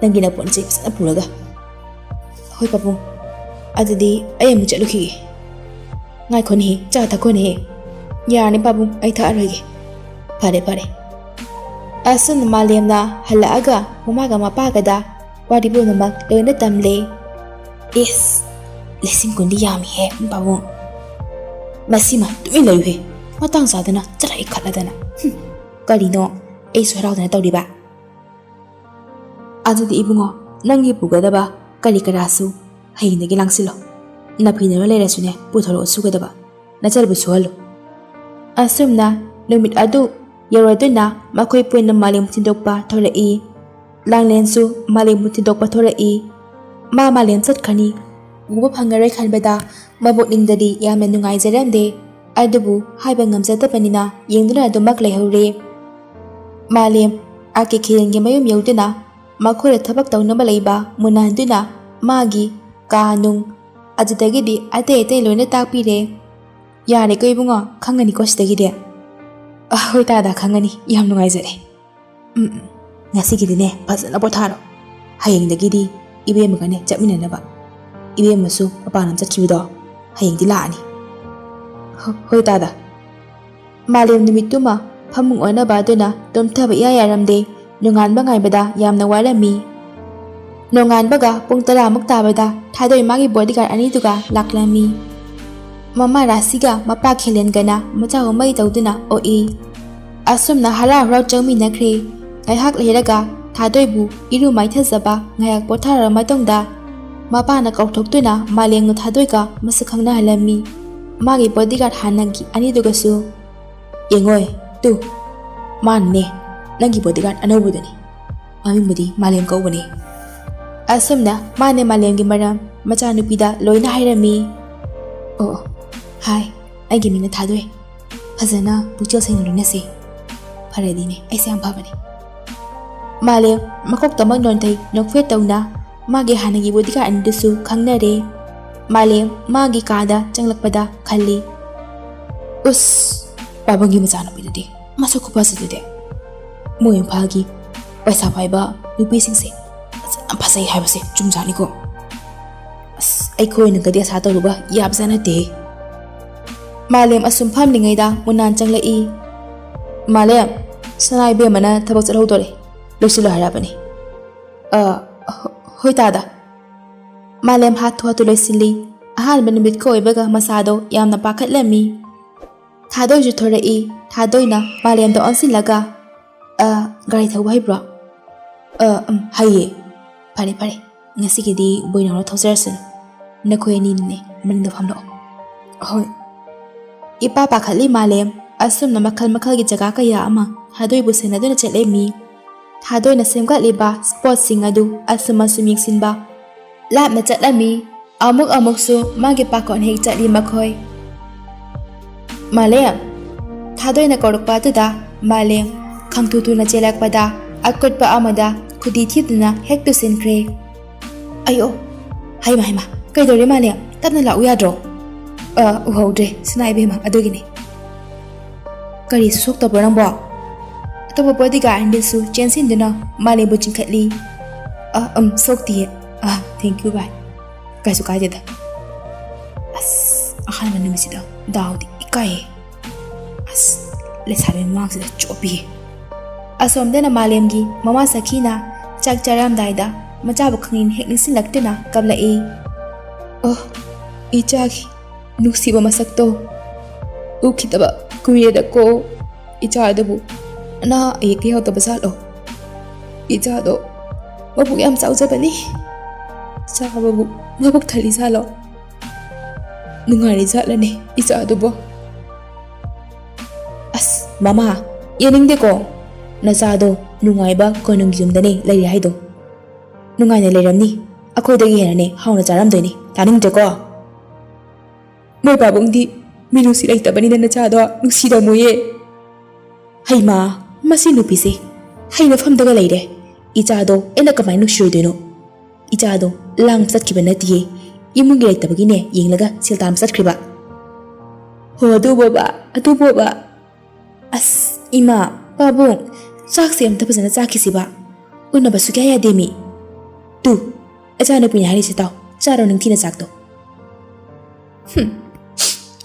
ꯅꯪꯒꯤ ꯅꯄꯣꯠ ꯅꯆꯩ ꯐꯖꯅ ꯄꯨꯔꯒ꯫ ꯍꯣꯏ ꯄꯥꯕꯨꯡ, ꯑꯗꯨꯗꯤ ꯑꯩ ꯑꯃꯨꯛ ꯆꯠꯂꯨꯈꯤꯒꯦ꯫ ꯉꯥꯏꯈꯣꯅꯦꯍꯦ, ꯆꯥ ꯊꯛꯈꯣꯅꯦꯍꯦ꯫ ꯌꯥꯔꯅꯤ ꯄꯥꯕꯨꯡ, ꯑꯩ ꯊꯛꯑꯔꯣꯏꯒꯦ꯫ ꯐꯔꯦ, ꯐꯔꯦ꯫ ꯑꯁꯨꯝꯅ ꯃꯥꯂꯦꯝꯅ ꯍꯜꯂꯛꯑꯒ ꯃꯃꯥꯒ ꯃꯄꯥꯒꯗ ꯋꯥꯔꯤ ꯄꯨꯝꯅꯃꯛ ꯂꯣꯏꯅ ꯇꯝꯂꯦ꯫ ꯏꯁ, ꯂꯤꯁꯤꯡ ꯀꯨꯟꯗꯤ ꯌꯥꯝꯃꯤꯍꯦ, ꯄꯥꯕꯨꯡ꯫ ꯃꯁꯤꯃ ꯇꯨꯃꯤꯟ ꯂꯩꯌꯨꯍꯦ꯫ ꯃꯇꯥꯡ ꯆꯥꯗꯅ ꯆꯔꯥꯛ ꯏꯈꯠꯂꯗꯅ꯫ ꯍꯨꯝ, ꯀꯔꯤꯅꯣ? ꯑꯩꯁꯨ ꯍꯔꯥꯎꯗꯅ ꯇꯧꯔꯤꯕ꯫ ꯑꯗꯨꯗꯤ ꯏꯕꯨꯡꯉꯣ, ꯅꯪꯒꯤ ꯄꯨꯒꯗꯕ ꯀꯔꯤ ꯀꯔꯥꯁꯨ ꯍꯌꯦꯡꯗꯒꯤ ꯂꯥꯡꯁꯤꯜꯂꯣ꯫ ꯅꯐꯤ ꯅꯔꯣꯜ ꯂꯩꯔꯁꯨꯅꯦ, ꯄꯨꯊꯣꯔꯛꯑꯣ ꯁꯨꯒꯗꯕ꯫ ꯅꯆꯜꯕꯨ ꯁꯨꯍꯜꯂꯨ꯫ ꯑꯁꯨꯝꯅ ꯅꯨꯃꯤꯠ ꯑꯗꯨ ꯌꯧꯔꯗꯨꯅ ꯃꯈꯣꯏ ꯄꯨꯟꯅ ꯃꯥꯂꯦꯝ ꯊꯤꯟꯗꯣꯛꯄ ꯊꯣꯔꯛꯏ꯫ ꯂꯥꯡꯂꯦꯟꯁꯨ ꯃꯥꯂꯦꯝꯕꯨ ꯊꯤꯟꯗꯣꯛꯄ ꯊꯣꯔꯛꯏ꯫ ꯃꯥ ꯃꯥꯂꯦꯝ ꯆꯠꯈ꯭ꯔꯅꯤ, ꯎꯕ ꯐꯪꯉꯔꯣꯏ ꯈꯟꯕꯗ ꯃꯕꯣꯛꯅꯤꯡꯗꯗꯤ ꯌꯥꯝꯅ ꯅꯨꯡꯉꯥꯏꯖꯔꯝꯗꯦ꯫ ꯑꯗꯨꯕꯨ ꯍꯥꯏꯕ ꯉꯝꯖꯗꯕꯅꯤꯅ ꯌꯦꯡꯗꯨꯅ ꯑꯗꯨꯃꯛ ꯂꯩꯍꯧꯔꯦ꯫ ꯃꯥꯂꯦꯝ ꯑꯥꯔ ꯀꯦ ꯈꯤꯔꯦꯟꯒꯤ ꯃꯌꯨꯝ ꯌꯧꯗꯨꯅ ꯃꯈꯣꯏꯗ ꯊꯕꯛ ꯇꯧꯅꯕ ꯂꯩꯕ ꯃꯨꯟꯅꯍꯟꯗꯨꯅ ꯃꯥꯒꯤ ꯀꯥ ꯅꯨꯡ ꯑꯗꯨꯗꯒꯤꯗꯤ ꯑꯇꯩ ꯑꯇꯩ ꯂꯣꯏꯅ ꯇꯥꯛꯄꯤꯔꯦ꯫ ꯌꯥꯔꯦꯀꯣ ꯏꯕꯨꯡꯉꯣ, ꯈꯪꯉꯅꯤꯀꯣ ꯁꯤꯗꯒꯤꯗꯤ꯫ ꯑ, ꯍꯣꯏ ꯇꯥꯗ, ꯈꯪꯉꯅꯤ꯫ ꯌꯥꯝ ꯅꯨꯡꯉꯥꯏꯖꯔꯦ꯫ ꯎꯝ, ꯎꯝ꯫ ꯉꯁꯤꯒꯤꯗꯤꯅꯦ ꯐꯖꯅ ꯄꯣꯊꯥꯔꯣ꯫ ꯍꯌꯦꯡꯗꯒꯤꯗꯤ ꯏꯕꯦꯝꯃꯒꯅꯦ ꯆꯠꯃꯤꯟꯅꯅꯕ꯫ ꯏꯕꯦꯝꯃꯁꯨ ꯃꯄꯥꯟ ꯂꯝ ꯆꯠꯈꯤꯕꯗꯣ ꯍꯌꯦꯡꯗꯤ ꯂꯥꯛꯑꯅꯤ꯫ ꯍꯣ-, ꯍꯣꯏ ꯇꯥꯗ꯫ ꯃꯥꯂꯦꯝ ꯅꯨꯃꯤꯠꯇꯨꯃ ꯐꯃꯨꯡ ꯑꯣꯟꯅꯕ ꯑꯗꯨꯅ ꯇꯨꯝꯊꯕ ꯏꯌꯥ ꯌꯥꯔꯝꯗꯦ꯫ ꯅꯣꯡꯉꯥꯟꯕ ꯉꯥꯏꯕꯗ ꯌꯥꯝꯅ ꯋꯥꯔꯝꯃꯤ꯫ ꯅꯣꯡꯉꯥꯟꯕꯒ ꯄꯨꯡ ꯇꯔꯥꯃꯨꯛ ꯇꯥꯕꯗ ꯊꯥꯗꯣꯏ ꯃꯥꯒꯤ ꯕꯣꯗꯤꯒꯥꯔꯗ ꯑꯅꯤꯗꯨꯒ ꯂꯥꯛꯂꯝꯃꯤ꯫ ꯃꯃꯥ ꯔꯥꯁꯤꯒ ꯃꯄꯥ ꯈꯦꯂꯦꯟꯒꯅ ꯃꯆꯥ ꯍꯨꯝꯃꯩ ꯇꯧꯗꯨꯅ ꯑꯣꯛꯏ꯫ ꯑꯁꯨꯝꯅ ꯍꯔꯥꯎ ꯍꯔꯥꯎ ꯆꯪꯃꯤꯟꯅꯈ꯭ꯔꯦ꯫ ꯉꯥꯏꯍꯥꯛ ꯂꯩꯔꯒ ꯊꯥꯗꯣꯏꯕꯨ ꯏꯔꯨ ꯃꯥꯏꯊꯖꯕ ꯉꯥꯏꯍꯥꯛ ꯄꯣꯊꯥꯔꯕ ꯃꯇꯨꯡꯗ ꯃꯄꯥꯅ ꯀꯧꯊꯣꯛꯇꯨꯅ ꯃꯥꯂꯦꯝꯒ ꯊꯥꯗꯣꯏꯒ ꯃꯁꯛ ꯈꯪꯅꯍꯜꯂꯝꯃꯤ꯫ ꯃꯥꯒꯤ ꯕꯣꯗꯤꯒꯥꯔꯗ ꯍꯥꯟꯅꯒꯤ ꯑꯅꯤꯗꯨꯒꯁꯨ꯫ "ꯌꯦꯡꯉꯣꯏ, ꯇꯨ, ꯃꯥꯅꯅꯦ, ꯅꯪꯒꯤ ꯕꯣꯗꯤꯒꯥꯔꯗ ꯑꯅꯧꯕꯗꯨꯅꯤ꯫ ꯃꯃꯤꯡꯕꯨꯗꯤ ꯃꯥꯂꯦꯝ ꯀꯧꯕꯅꯦ꯫" ꯑꯁꯨꯝꯅ ꯃꯥꯅ ꯃꯥꯂꯦꯝꯒꯤ ꯃꯔꯝ ꯃꯆꯥꯅꯨꯄꯤꯗ ꯂꯣꯏꯅ ꯍꯥꯏꯔꯝꯃꯤ꯫ "ꯑꯣ, ꯑꯣ, ꯍꯥꯏ, ꯑꯩꯒꯤ ꯃꯤꯡꯅ ꯊꯥꯗꯣꯏ꯫ ꯐꯖꯅ ꯄꯨꯛꯆꯦꯜ ꯁꯦꯡꯅ ꯂꯣꯏꯅꯁꯤ꯫ ꯐꯔꯗꯤꯅꯦ, ꯑꯩꯁꯦ ꯌꯥꯝ ꯐꯕꯅꯦ꯫" ꯃꯥꯂꯦꯝ ꯃꯀꯣꯛꯇꯃꯛ ꯅꯣꯟꯊꯩ ꯅꯣꯛꯐꯦꯠ ꯇꯧꯅ ꯃꯥꯒꯤ ꯍꯥꯟꯅꯒꯤ ꯕꯣꯗꯤꯒꯥꯔꯗ ꯑꯅꯤꯗꯨꯁꯨ ꯈꯪꯅꯔꯦ꯫ ꯃꯥꯂꯦꯝ ꯃꯥꯒꯤ ꯀꯥꯗ ꯆꯪꯂꯛꯄꯗ ꯈꯜꯂꯤ, "ꯎꯁ, ꯄꯥꯕꯨꯡꯒꯤ ꯃꯆꯥꯅꯨꯄꯤꯗꯨꯗꯤ ꯃꯁꯛ ꯈꯨꯐꯖꯗꯨꯗꯤ꯫ ꯃꯣꯏ ꯏꯝꯐꯥꯜꯒꯤ ꯄꯩꯁꯥ ꯄꯥꯏꯕ ꯅꯨꯄꯤꯁꯤꯡꯁꯦ ꯐꯖꯅ ꯐꯖꯩ ꯍꯥꯏꯕꯁꯦ ꯆꯨꯝꯖꯥꯠꯅꯤꯀꯣ꯫ ꯑꯁ, ꯑꯩꯈꯣꯏꯅꯒꯗꯤ ꯑꯁꯥ ꯇꯧꯔꯨꯕ ꯌꯥꯕꯖꯥꯠ ꯅꯠꯇꯦ꯫" ꯃꯥꯂꯦꯝ ꯑꯁꯨꯝ ꯐꯝꯂꯤꯉꯩꯗ ꯃꯨꯅꯥꯟ ꯆꯪꯂꯛꯏ꯫ "ꯃꯥꯂꯦꯝ, ꯁꯅꯥ ꯏꯕꯦꯝꯃꯅ ꯊꯕꯛ ꯆꯠꯍꯧꯗꯣꯔꯦ, ꯂꯣꯏꯁꯤꯜꯂꯣ ꯍꯥꯏꯔꯕꯅꯤ꯫" "ꯑ, ꯍꯣ-, ꯍꯣꯏ ꯇꯥꯗ꯫" ꯃꯥꯂꯦꯝ ꯍꯥꯊꯨ ꯍꯥꯊꯨ ꯂꯣꯏꯁꯤꯜꯂꯤ꯫ ꯑꯍꯥꯟꯕ ꯅꯨꯃꯤꯠꯀ ꯑꯣꯏꯕꯒ ꯃꯁꯥꯗꯣ ꯌꯥꯝꯅ ꯄꯥꯈꯠꯂꯝꯃꯤ꯫ ꯊꯥꯗꯣꯏꯁꯨ ꯊꯣꯔꯛꯏ꯫ ꯊꯥꯗꯣꯏꯅ ꯃꯥꯂꯦꯝꯗ ꯑꯣꯟꯁꯤꯜꯂꯒ, "ꯑ, ꯒꯥꯔꯤ ꯊꯧꯕ ꯍꯩꯕ꯭ꯔꯣ?" "ꯑ, ꯎꯝ, ꯍꯩꯌꯦ꯫" "ꯐꯔꯦ, ꯐꯔꯦ, ꯉꯁꯤꯒꯤꯗꯤ ꯕꯣꯏꯅꯥꯎꯅ ꯊꯧꯖꯔꯁꯅꯨ꯫ ꯅꯈꯣꯏ ꯑꯅꯤꯅꯅꯦ ꯃꯅꯤꯡꯗ ꯐꯝꯂꯛꯑꯣ꯫" "ꯍꯣꯏ꯫" ꯏꯄꯥ ꯄꯥꯈꯠꯂꯤ ꯃꯥꯂꯦꯝ꯫ ꯑꯁꯨꯝꯅ ꯃꯈꯜ ꯃꯈꯜꯒꯤ ꯖꯒꯥ ꯀꯌꯥ ꯑꯃ ꯊꯥꯗꯣꯏꯕꯨ ꯁꯦꯟꯅꯗꯨꯅ ꯆꯠꯂꯝꯃꯤ꯫ ꯊꯥꯗꯣꯏꯅ ꯁꯦꯝꯒꯠꯂꯤꯕ ꯁ꯭ꯄꯣꯠꯁꯤꯡ ꯑꯗꯨ ꯑꯁꯨꯝ ꯑꯁꯨꯝ ꯌꯦꯡꯁꯤꯟꯕ꯫ ꯂꯥꯞꯅ ꯆꯠꯂꯝꯃꯤ꯫ ꯑꯃꯨꯛ ꯑꯃꯨꯛꯁꯨ ꯃꯥꯒꯤ ꯄꯥꯈꯣꯟ ꯍꯦꯛ ꯆꯠꯂꯤ ꯃꯈꯣꯏ꯫ "ꯃꯥꯂꯦꯝ!" ꯊꯥꯗꯣꯏꯅ ꯀꯧꯔꯛꯄ ꯑꯗꯨꯗ ꯃꯥꯂꯦꯝ ꯈꯪꯊꯨ ꯊꯨꯅ ꯆꯦꯜꯂꯛꯄꯗ ꯑꯀꯨꯠꯄ ꯑꯃꯗ ꯈꯨꯗꯤ ꯊꯤꯗꯨꯅ ꯍꯦꯛ ꯇꯨꯁꯤꯟꯈ꯭ꯔꯦ꯫ "ꯑꯌꯣ! ꯍꯩꯃ, ꯍꯩꯃ, ꯀꯩꯗꯧꯔꯦ ꯃꯥꯂꯦꯝ? ꯇꯞꯅ ꯂꯥꯛꯎ ꯌꯥꯗ꯭ꯔꯣ?" "ꯑ, ꯎꯍꯧꯗ꯭ꯔꯦ ꯁꯅꯥ ꯏꯕꯦꯝꯃ, ꯑꯗꯨꯒꯤꯅꯦ꯫" "ꯀꯔꯤꯁꯨ ꯁꯣꯛꯇꯕ꯭ꯔꯣ ꯅꯪꯕꯣ?" ꯑꯇꯣꯞꯄ ꯕꯣꯗꯤꯒꯥꯔꯗ ꯑꯅꯤꯁꯨ ꯆꯦꯟꯁꯤꯟꯗꯨꯅ ꯃꯥꯂꯦꯝꯕꯨ ꯆꯤꯡꯈꯠꯂꯤ꯫ "ꯑ, ꯎꯝ, ꯁꯣꯛꯇꯤꯌꯦ꯫" "ꯑ, thank you ꯚꯥꯏ꯫ ꯀꯩꯁꯨ ꯀꯥꯏꯗꯦꯗ꯫" ꯑꯁ, ꯑꯍꯥꯟꯕ ꯅꯨꯃꯤꯠꯁꯤꯗ ꯗꯥꯎꯗꯤ ꯏꯀꯥꯏꯌꯦ꯫ ꯑꯁ, ꯂꯩꯁꯥꯕꯤ ꯃꯃꯥꯡꯁꯤꯗ ꯆꯣꯞꯄꯤꯌꯦ꯫ ꯑꯁꯣꯝꯗꯅ ꯃꯥꯂꯦꯝꯒꯤ ꯃꯃꯥ ꯁꯈꯤꯅ ꯆꯥꯛ ꯆꯥꯔꯝꯗꯥꯏꯗ ꯃꯆꯥꯕꯨ ꯈꯪꯅꯤꯡ ꯍꯦꯛ ꯅꯤꯡꯁꯤꯡꯂꯛꯇꯨꯅ ꯀꯞꯂꯛꯏ꯫ "ꯑꯣ, ꯏꯆꯥꯒꯤ ꯅꯨꯡꯁꯤꯕ ꯃꯁꯛꯇꯣ ꯎꯈꯤꯗꯕ ꯀꯨꯏꯔꯦꯗꯀꯣ꯫ ꯏꯆꯥ ꯑꯗꯨꯕꯨ ꯑꯅꯥ ꯑꯌꯦꯛ ꯌꯥꯎꯗꯕ ꯖꯥꯠꯂꯣ? ꯏꯆꯥꯗꯣ ꯃꯕꯨꯛ ꯌꯥꯝ ꯆꯥꯎꯖꯕꯅꯤ꯫ ꯆꯥꯕꯕꯨ ꯃꯕꯨꯛ ꯊꯜꯂꯤ ꯖꯥꯠꯂꯣ? ꯅꯨꯡꯉꯥꯏꯔꯤ ꯖꯥꯠꯂꯅꯦ ꯏꯆꯥꯗꯨꯕꯣ?" "ꯑꯁ, ꯃꯃꯥ, ꯌꯦꯡꯅꯤꯡꯗꯦꯀꯣ꯫ ꯅꯆꯥꯗꯣ ꯅꯨꯡꯉꯥꯏꯕ ꯀꯣꯅꯨꯡꯒꯤ ꯌꯨꯝꯗꯅꯦ ꯂꯩꯔꯤ ꯍꯥꯏꯗꯣ꯫ ꯅꯨꯡꯉꯥꯏꯅ ꯂꯩꯔꯝꯅꯤ꯫ ꯑꯩꯈꯣꯏꯗꯒꯤ ꯍꯦꯟꯅꯅꯦ ꯍꯥꯎꯅ ꯆꯥꯔꯝꯗꯣꯏꯅꯤ꯫ ꯇꯥꯅꯤꯡꯗ꯭ꯔꯦꯀꯣ꯫" "ꯃꯣꯏ ꯄꯥꯕꯨꯡꯗꯤ ꯃꯤꯅꯨꯡꯁꯤ ꯂꯩꯇꯕꯅꯤꯅ ꯅꯆꯥꯗꯣ ꯅꯨꯡꯁꯤꯔꯝꯃꯣꯏꯌꯦ꯫" "ꯍꯩꯃꯥ, ꯃꯁꯤ ꯅꯨꯄꯤꯁꯦ ꯍꯩꯅꯐꯝꯗꯒ ꯂꯩꯔꯦ꯫ ꯏꯆꯥꯗꯣ ꯑꯩꯅ ꯀꯃꯥꯏꯅ ꯅꯨꯡꯁꯤꯔꯣꯏꯗꯣꯏꯅꯣ? ꯏꯆꯥꯗꯣ ꯂꯥꯡꯕ ꯆꯠꯈꯤꯕ ꯅꯠꯇꯤꯌꯦ, ꯏꯃꯨꯡꯒꯤ ꯂꯩꯇꯕꯒꯤꯅꯦ ꯌꯦꯡꯂꯒ ꯁꯦꯜ ꯇꯥꯟꯕ ꯆꯠꯈ꯭ꯔꯤꯕ꯫" "ꯍꯣ, ꯑꯗꯨꯕꯣꯕ, ꯑꯗꯨꯕꯣꯕ꯫ ꯑꯁ, ꯏꯃꯥ, ꯄꯥꯕꯨꯡ, ꯆꯥꯛꯁꯦ ꯑꯝꯇ ꯐꯖꯅ ꯆꯥꯈꯤꯁꯤꯕ꯫ ꯎꯅꯕ ꯁꯨꯛꯌꯥ ꯌꯥꯗꯦ ꯃꯤ꯫ ꯇꯨ, ꯏꯆꯥꯅꯨꯄꯤꯅ ꯍꯥꯏꯔꯤꯁꯦ ꯇꯥꯎ, ꯆꯥꯔꯣ ꯅꯤꯡꯊꯤꯅ ꯆꯥꯛꯇꯣ꯫" "ꯍꯨꯝ,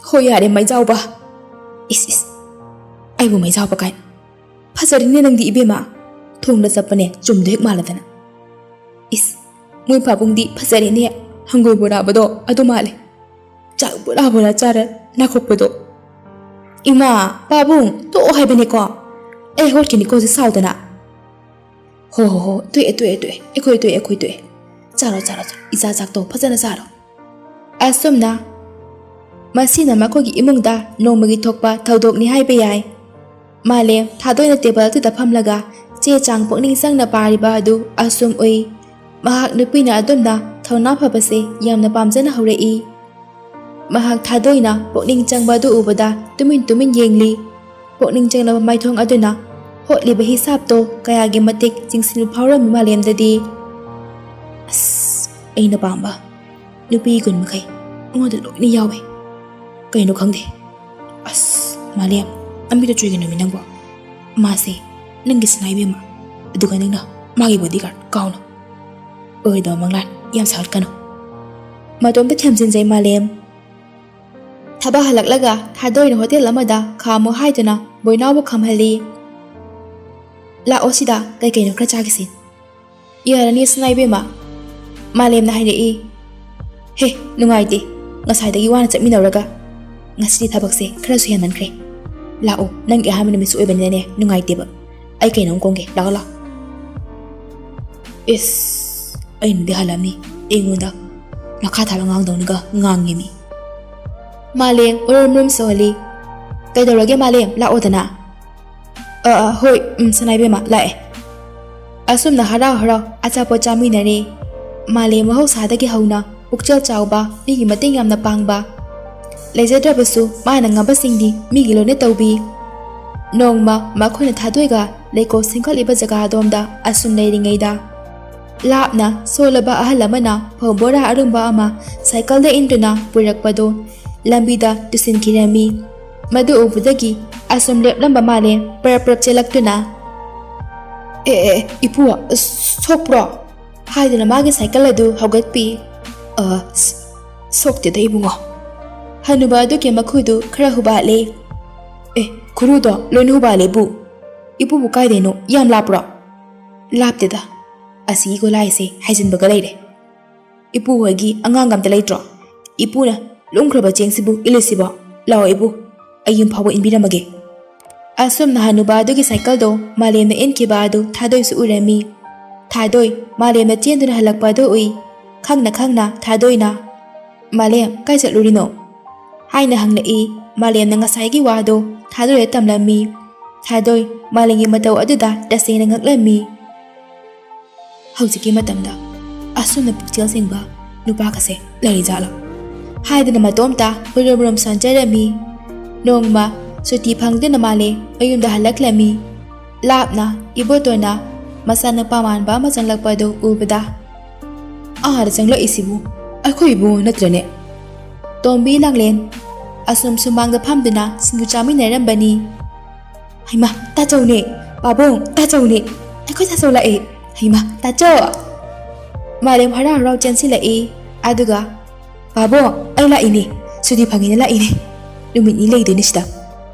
ꯍꯣꯏ ꯌꯥꯔꯦ ꯃꯩꯖꯥꯎꯕ꯫ ꯏꯁ, ꯏꯁ, ꯑꯩꯕꯨ ꯃꯩꯖꯥꯎꯕ ꯀꯥꯏ꯫ ꯐꯖꯔꯤꯅꯦ ꯅꯪꯗꯤ ꯏꯕꯦꯝꯃ, ꯊꯣꯡꯗ ꯆꯠꯄꯅꯦ ꯆꯨꯝꯗꯣ ꯍꯦꯛ ꯃꯥꯜꯂꯗꯅ꯫ ꯏꯁ, ꯃꯣꯏ ꯄꯥꯕꯨꯡꯗꯤ ꯐꯖꯔꯦꯅꯦ, ꯍꯪꯒꯣꯏ ꯕꯣꯔꯥꯕꯗꯣ ꯑꯗꯨ ꯃꯥꯜꯂꯦ꯫ ꯆꯥꯛ ꯕꯣꯔꯥ ꯕꯣꯔꯥ ꯆꯥꯔ ꯅꯥꯈꯣꯛꯄꯗꯣ꯫ "ꯏꯃꯥ, ꯄꯥꯕꯨꯡ, ꯇꯣꯛꯑꯣ ꯍꯥꯏꯕꯅꯤꯀꯣ꯫ ꯑꯩ ꯍꯧꯒꯠꯈꯤꯅꯤꯀꯣ ꯍꯧꯖꯤꯛ ꯁꯥꯎꯗꯅ꯫" "ꯍꯣ ꯍꯣ ꯍꯣ, ꯇꯣꯛꯑꯦ ꯇꯣꯛꯑꯦ ꯇꯣꯛꯑꯦ, ꯑꯩꯈꯣꯏ ꯇꯣꯛꯑꯦ, ꯑꯩꯈꯣꯏ ꯇꯣꯛꯑꯦ꯫ ꯆꯥꯔꯣ ꯆꯥꯔꯣ ꯆꯥꯔꯣ, ꯏꯆꯥ ꯆꯥꯛꯇꯣ ꯐꯖꯅ ꯆꯥꯔꯣ꯫" ꯑꯁꯨꯝꯅ ꯃꯁꯤꯅ ꯃꯈꯣꯏꯒꯤ ꯏꯃꯨꯡꯗ ꯅꯣꯡꯃꯒꯤ ꯊꯣꯛꯄ ꯊꯧꯗꯣꯛꯅꯤ ꯍꯥꯏꯕ ꯌꯥꯏ꯫ ꯃꯥꯂꯦꯝ ꯊꯥꯗꯣꯏꯅ ꯇꯦꯕꯜ ꯑꯗꯨꯗ ꯐꯝꯂꯒ ꯆꯦ ꯆꯥꯡ ꯄꯨꯛꯅꯤꯡ ꯆꯪꯅ ꯄꯥꯔꯤꯕ ꯑꯗꯨ ꯑꯁꯨꯝ ꯎꯏ꯫ ꯃꯍꯥꯛ ꯅꯨꯄꯤꯅ ꯑꯗꯨꯝꯅ ꯊꯧꯅꯥ ꯐꯕꯁꯦ ꯌꯥꯝꯅ ꯄꯥꯝꯖꯅ ꯍꯧꯔꯛꯏ꯫ ꯃꯍꯥꯛ ꯊꯥꯗꯣꯏꯅ ꯄꯨꯛꯅꯤꯡ ꯆꯪꯕ ꯑꯗꯨ ꯎꯕꯗ ꯇꯨꯃꯤꯟ ꯇꯨꯃꯤꯟ ꯌꯦꯡꯂꯤ꯫ ꯄꯨꯛꯅꯤꯡ ꯆꯪꯂꯕ ꯃꯥꯏꯊꯣꯡ ꯑꯗꯨꯅ ꯍꯣꯠꯂꯤꯕ ꯍꯤꯁꯥꯞꯇꯣ ꯀꯌꯥꯒꯤ ꯃꯇꯤꯛ ꯆꯤꯡꯁꯤꯟꯕ ꯐꯥꯎꯔꯝꯃꯤ ꯃꯥꯂꯦꯝꯗꯗꯤ꯫ "ꯑꯁ, ꯑꯩꯅ ꯄꯥꯝꯕ ꯅꯨꯄꯤ ꯀꯨꯟ ꯃꯈꯩ ꯑꯩꯉꯣꯟꯗ ꯂꯣꯏꯅ ꯌꯥꯎꯋꯦ꯫ ꯀꯩꯅꯣ ꯈꯪꯗꯦ꯫ ꯑꯁ, ꯃꯥꯂꯦꯝ, ꯑꯃꯤꯠꯇ ꯆꯨꯏꯒꯅꯨꯃꯤ ꯅꯪꯕꯣ꯫ ꯃꯥꯁꯦ ꯅꯪꯒꯤ ꯁꯅꯥ ꯏꯕꯦꯝꯃ, ꯑꯗꯨꯒ ꯅꯪꯅ ꯃꯥꯒꯤ bodyguard꯫ ꯀꯥꯎꯅꯨ꯫ ꯑꯣꯏꯗꯕ ꯃꯪꯂꯥꯟ ꯌꯥꯝ ꯁꯥꯒꯠꯀꯅꯨ꯫" ꯃꯇꯣꯝꯇ ꯊꯦꯝꯖꯤꯟꯖꯩ ꯃꯥꯂꯦꯝ꯫ ꯊꯕꯛ ꯍꯜꯂꯛꯂꯒ ꯊꯥꯗꯣꯏꯅ ꯍꯣꯇꯦꯜ ꯑꯃꯗ ꯈꯥꯝꯃꯨ ꯍꯥꯏꯗꯨꯅ ꯕꯣꯏꯅꯥꯎꯕꯨ ꯈꯥꯝꯍꯜꯂꯤ꯫ "ꯂꯥꯛꯑꯣ ꯁꯤꯗ, ꯀꯩ ꯀꯩꯅꯣ ꯈꯔ ꯆꯥꯈꯤꯁꯤ꯫" "ꯌꯥꯔꯅꯤ ꯁꯅꯥ ꯏꯕꯦꯝꯃ꯫" ꯃꯥꯂꯦꯝꯅ ꯍꯥꯏꯔꯛꯏ꯫ "ꯍꯦ, ꯅꯨꯡꯉꯥꯏꯇꯦ꯫ ꯉꯁꯥꯏꯗꯒꯤ ꯋꯥꯅ ꯆꯠꯃꯤꯟꯅꯧꯔꯒ ꯉꯁꯤꯗꯤ ꯊꯕꯛꯁꯦ ꯈꯔꯁꯨ ꯍꯦꯟꯃꯟꯈ꯭ꯔꯦ꯫ ꯂꯥꯛꯑꯣ, ꯅꯪꯒꯤ ꯑꯍꯥꯟꯕ ꯅꯨꯃꯤꯠꯁꯨ ꯑꯣꯏꯕꯅꯤꯅꯅꯦ, ꯅꯨꯡꯉꯥꯏꯇꯦꯕ꯫ ꯑꯩ ꯀꯩꯅꯣꯝ ꯀꯣꯡꯒꯦ, ꯂꯥꯛꯑꯣ ꯂꯥꯛꯑꯣ꯫" ꯏꯁ, ꯑꯩꯅꯗꯤ ꯍꯜꯂꯝꯅꯤ꯫ ꯑꯩꯉꯣꯟꯗ ꯃꯈꯥ ꯊꯥꯕ ꯉꯥꯡꯗꯧꯅꯒ ꯉꯥꯡꯉꯦꯃꯤ꯫ ꯃꯥꯂꯦꯝ ꯎꯔꯨꯝ ꯎꯔꯨꯝ ꯁꯣꯍꯜꯂꯤ꯫ "ꯀꯩꯗꯧꯔꯒꯦ ꯃꯥꯂꯦꯝ, ꯂꯥꯛꯑꯣꯗꯅ꯫" "ꯑ, ꯑ, ꯍꯣꯏ, ꯎꯝ, ꯁꯅꯥ ꯏꯕꯦꯝꯃ, ꯂꯥꯛꯑꯦ꯫" ꯑꯁꯨꯝꯅ ꯍꯔꯥꯎ ꯍꯔꯥꯎ ꯑꯆꯥꯄꯣꯠ ꯆꯥꯃꯤꯟꯅꯔꯦ꯫ ꯃꯥꯂꯦꯝ ꯃꯍꯧꯁꯥꯗꯒꯤ ꯍꯧꯅ ꯄꯨꯛꯆꯦꯜ ꯆꯥꯎꯕ, ꯃꯤꯒꯤ ꯃꯇꯦꯡ ꯌꯥꯝꯅ ꯄꯥꯡꯕ, ꯂꯩꯖꯗ꯭ꯔꯕꯁꯨ ꯃꯥꯅ ꯉꯝꯕꯁꯤꯡꯗꯤ ꯃꯤꯒꯤ ꯂꯣꯏꯅ ꯇꯧꯕꯤ꯫ ꯅꯣꯡꯃ ꯃꯈꯣꯏꯅ ꯊꯥꯗꯣꯏꯒ ꯂꯩꯀꯣꯜ ꯁꯦꯝꯒꯠꯂꯤꯕ ꯖꯒꯥ ꯑꯗꯣꯝꯗ ꯑꯁꯨꯝ ꯂꯩꯔꯤꯉꯩꯗ, ꯂꯥꯞꯅ ꯁꯣꯜꯂꯕ ꯑꯍꯜ ꯑꯃꯅ ꯐꯧ ꯕꯣꯔꯥ ꯑꯔꯨꯝꯕ ꯑꯃ ꯁꯥꯏꯀꯜꯗ ꯏꯟꯗꯨꯅ ꯄꯨꯔꯛꯄꯗꯨ ꯂꯝꯕꯤꯗ ꯇꯨꯁꯤꯟꯈꯤꯔꯝꯃꯤ꯫ ꯃꯗꯨ ꯎꯕꯗꯒꯤ ꯑꯁꯨꯝ ꯂꯦꯞꯂꯝꯕ ꯃꯥꯂꯦꯝ ꯄꯔꯞ ꯄꯔꯞ ꯆꯦꯜꯂꯛꯇꯨꯅ, "ꯑꯦ, ꯑꯦ, ꯏꯄꯨ, ꯑꯁ, ꯁꯣꯛꯄ꯭ꯔꯣ?" ꯍꯥꯏꯗꯨꯅ ꯃꯥꯒꯤ ꯁꯥꯏꯀꯜ ꯑꯗꯨ ꯍꯧꯒꯠꯄꯤ꯫ "ꯑ, ꯁ-, ꯁꯣꯛꯇꯦꯗ ꯏꯕꯨꯡꯉꯣ꯫" ꯍꯅꯨꯕ ꯑꯗꯨꯒꯤ ꯃꯈꯨꯗꯨ ꯈꯔ ꯍꯨꯕꯥꯠꯂꯦ꯫ "ꯑꯦ, ꯈꯨꯔꯨꯗꯣ ꯂꯣꯏꯅ ꯍꯨꯕꯥꯠꯂꯦ ꯏꯄꯨ꯫ ꯏꯄꯨꯕꯨ ꯀꯥꯏꯗꯩꯅꯣ? ꯌꯥꯝ ꯂꯥꯞꯄ꯭ꯔꯣ?" "ꯂꯥꯞꯇꯦꯗ꯫ ꯑꯁꯤꯒꯤ ꯒꯣꯂꯥꯏꯁꯦ ꯍꯥꯏꯖꯤꯟꯕꯒ ꯂꯩꯔꯦ꯫ ꯏꯄꯨ ꯍꯣꯏꯒꯤ ꯑꯉꯥꯡꯒ ꯑꯝꯇ ꯂꯩꯇ꯭ꯔꯣ? ꯏꯄꯨꯅ ꯂꯨꯝꯈ꯭ꯔꯕ ꯆꯦꯡꯁꯤꯕꯨ ꯏꯜꯂꯤꯁꯤꯕꯣ? ꯂꯥꯛꯑꯣ ꯏꯕꯨ, ꯑꯩ ꯌꯨꯝ ꯐꯥꯎꯕ ꯏꯟꯕꯤꯔꯝꯃꯒꯦ꯫ ꯑꯁꯨꯝꯅ ꯍꯅꯨꯕ ꯑꯗꯨꯒꯤ ꯁꯥꯏꯀꯜꯗꯣ ꯃꯥꯂꯦꯝꯅ ꯏꯟꯈꯤꯕ ꯑꯗꯨ ꯊꯥꯗꯣꯏꯁꯨ ꯎꯔꯝꯃꯤ꯫ ꯊꯥꯗꯣꯏ ꯃꯥꯂꯦꯝꯅ ꯆꯦꯟꯗꯨꯅ ꯍꯜꯂꯛꯄ ꯑꯗꯨ ꯎꯏ꯫ ꯈꯪꯅ ꯈꯪꯅ ꯊꯥꯗꯣꯏꯅ, "ꯃꯥꯂꯦꯝ, ꯀꯥꯏ ꯆꯠꯂꯨꯔꯤꯅꯣ?" ꯍꯥꯏꯅ ꯍꯪꯂꯛꯏ꯫ ꯃꯥꯂꯦꯝꯅ ꯉꯁꯥꯏꯒꯤ ꯋꯥꯗꯣ ꯊꯥꯗꯣꯏꯗ ꯇꯝꯂꯝꯃꯤ꯫ ꯊꯥꯗꯣꯏ ꯃꯥꯂꯦꯝꯒꯤ ꯃꯇꯧ ꯑꯗꯨꯗ ꯇꯁꯦꯡꯅ ꯉꯛꯂꯝꯃꯤ꯫ ꯍꯧꯖꯤꯛꯀꯤ ꯃꯇꯝꯗ ꯑꯁꯨꯝꯅ ꯄꯨꯛꯆꯦꯜ ꯁꯦꯡꯕ ꯅꯨꯄꯥꯒꯁꯦ ꯂꯩꯔꯤꯖꯥꯠꯂꯣ? ꯍꯥꯏꯗꯅ ꯃꯇꯣꯝꯇ ꯍꯨꯔꯨꯝ ꯍꯨꯔꯨꯝ ꯁꯣꯟꯖꯔꯝꯃꯤ꯫ ꯅꯣꯡꯃ ꯁꯨꯇꯤ ꯐꯪꯗꯨꯅ ꯃꯥꯂꯦꯝ ꯃꯌꯨꯝꯗ ꯍꯜꯂꯛꯂꯝꯃꯤ꯫ ꯂꯥꯞꯅ ꯏꯕꯣꯇꯣꯟꯅ ꯃꯆꯥꯅꯨꯄꯥ ꯃꯥꯟꯕ ꯑꯃ ꯆꯪꯂꯛꯄ ꯑꯗꯨ ꯎꯕꯗ, "ꯑꯥꯗ ꯆꯪꯂꯛꯏꯁꯤꯕꯨ ꯑꯩꯈꯣꯏ ꯏꯕꯨꯡꯉꯣ ꯅꯠꯇ꯭ꯔꯅꯦ?" ꯇꯣꯝꯕꯤ ꯂꯥꯡꯂꯦꯟ ꯑꯁꯨꯝ ꯁꯨꯃꯥꯡꯗ ꯐꯝꯗꯨꯅ ꯁꯤꯡꯖꯨ ꯆꯥꯃꯤꯟꯅꯔꯝꯕꯅꯤ꯫ "ꯍꯩꯃꯥ, ꯇꯥꯆꯧꯅꯦ! ꯄꯥꯕꯨꯡ, ꯇꯥꯆꯧꯅꯦ! ꯑꯩꯈꯣꯏ ꯇꯥꯆꯧ ꯂꯥꯛꯑꯦ! ꯍꯩꯃꯥ, ꯇꯥꯆꯧ!" ꯃꯥꯂꯦꯝ ꯍꯔꯥꯎ ꯍꯔꯥꯎ ꯆꯦꯟꯁꯤꯜꯂꯛꯏ꯫ ꯑꯗꯨꯒ, "ꯄꯥꯕꯨꯡ, ꯑꯩ ꯂꯥꯛꯏꯅꯦ! ꯁꯨꯇꯤ ꯐꯪꯉꯦꯅ ꯂꯥꯛꯏꯅꯦ! ꯅꯨꯃꯤꯠ ꯅꯤ ꯂꯩꯗꯣꯏꯅꯦ ꯁꯤꯗ!"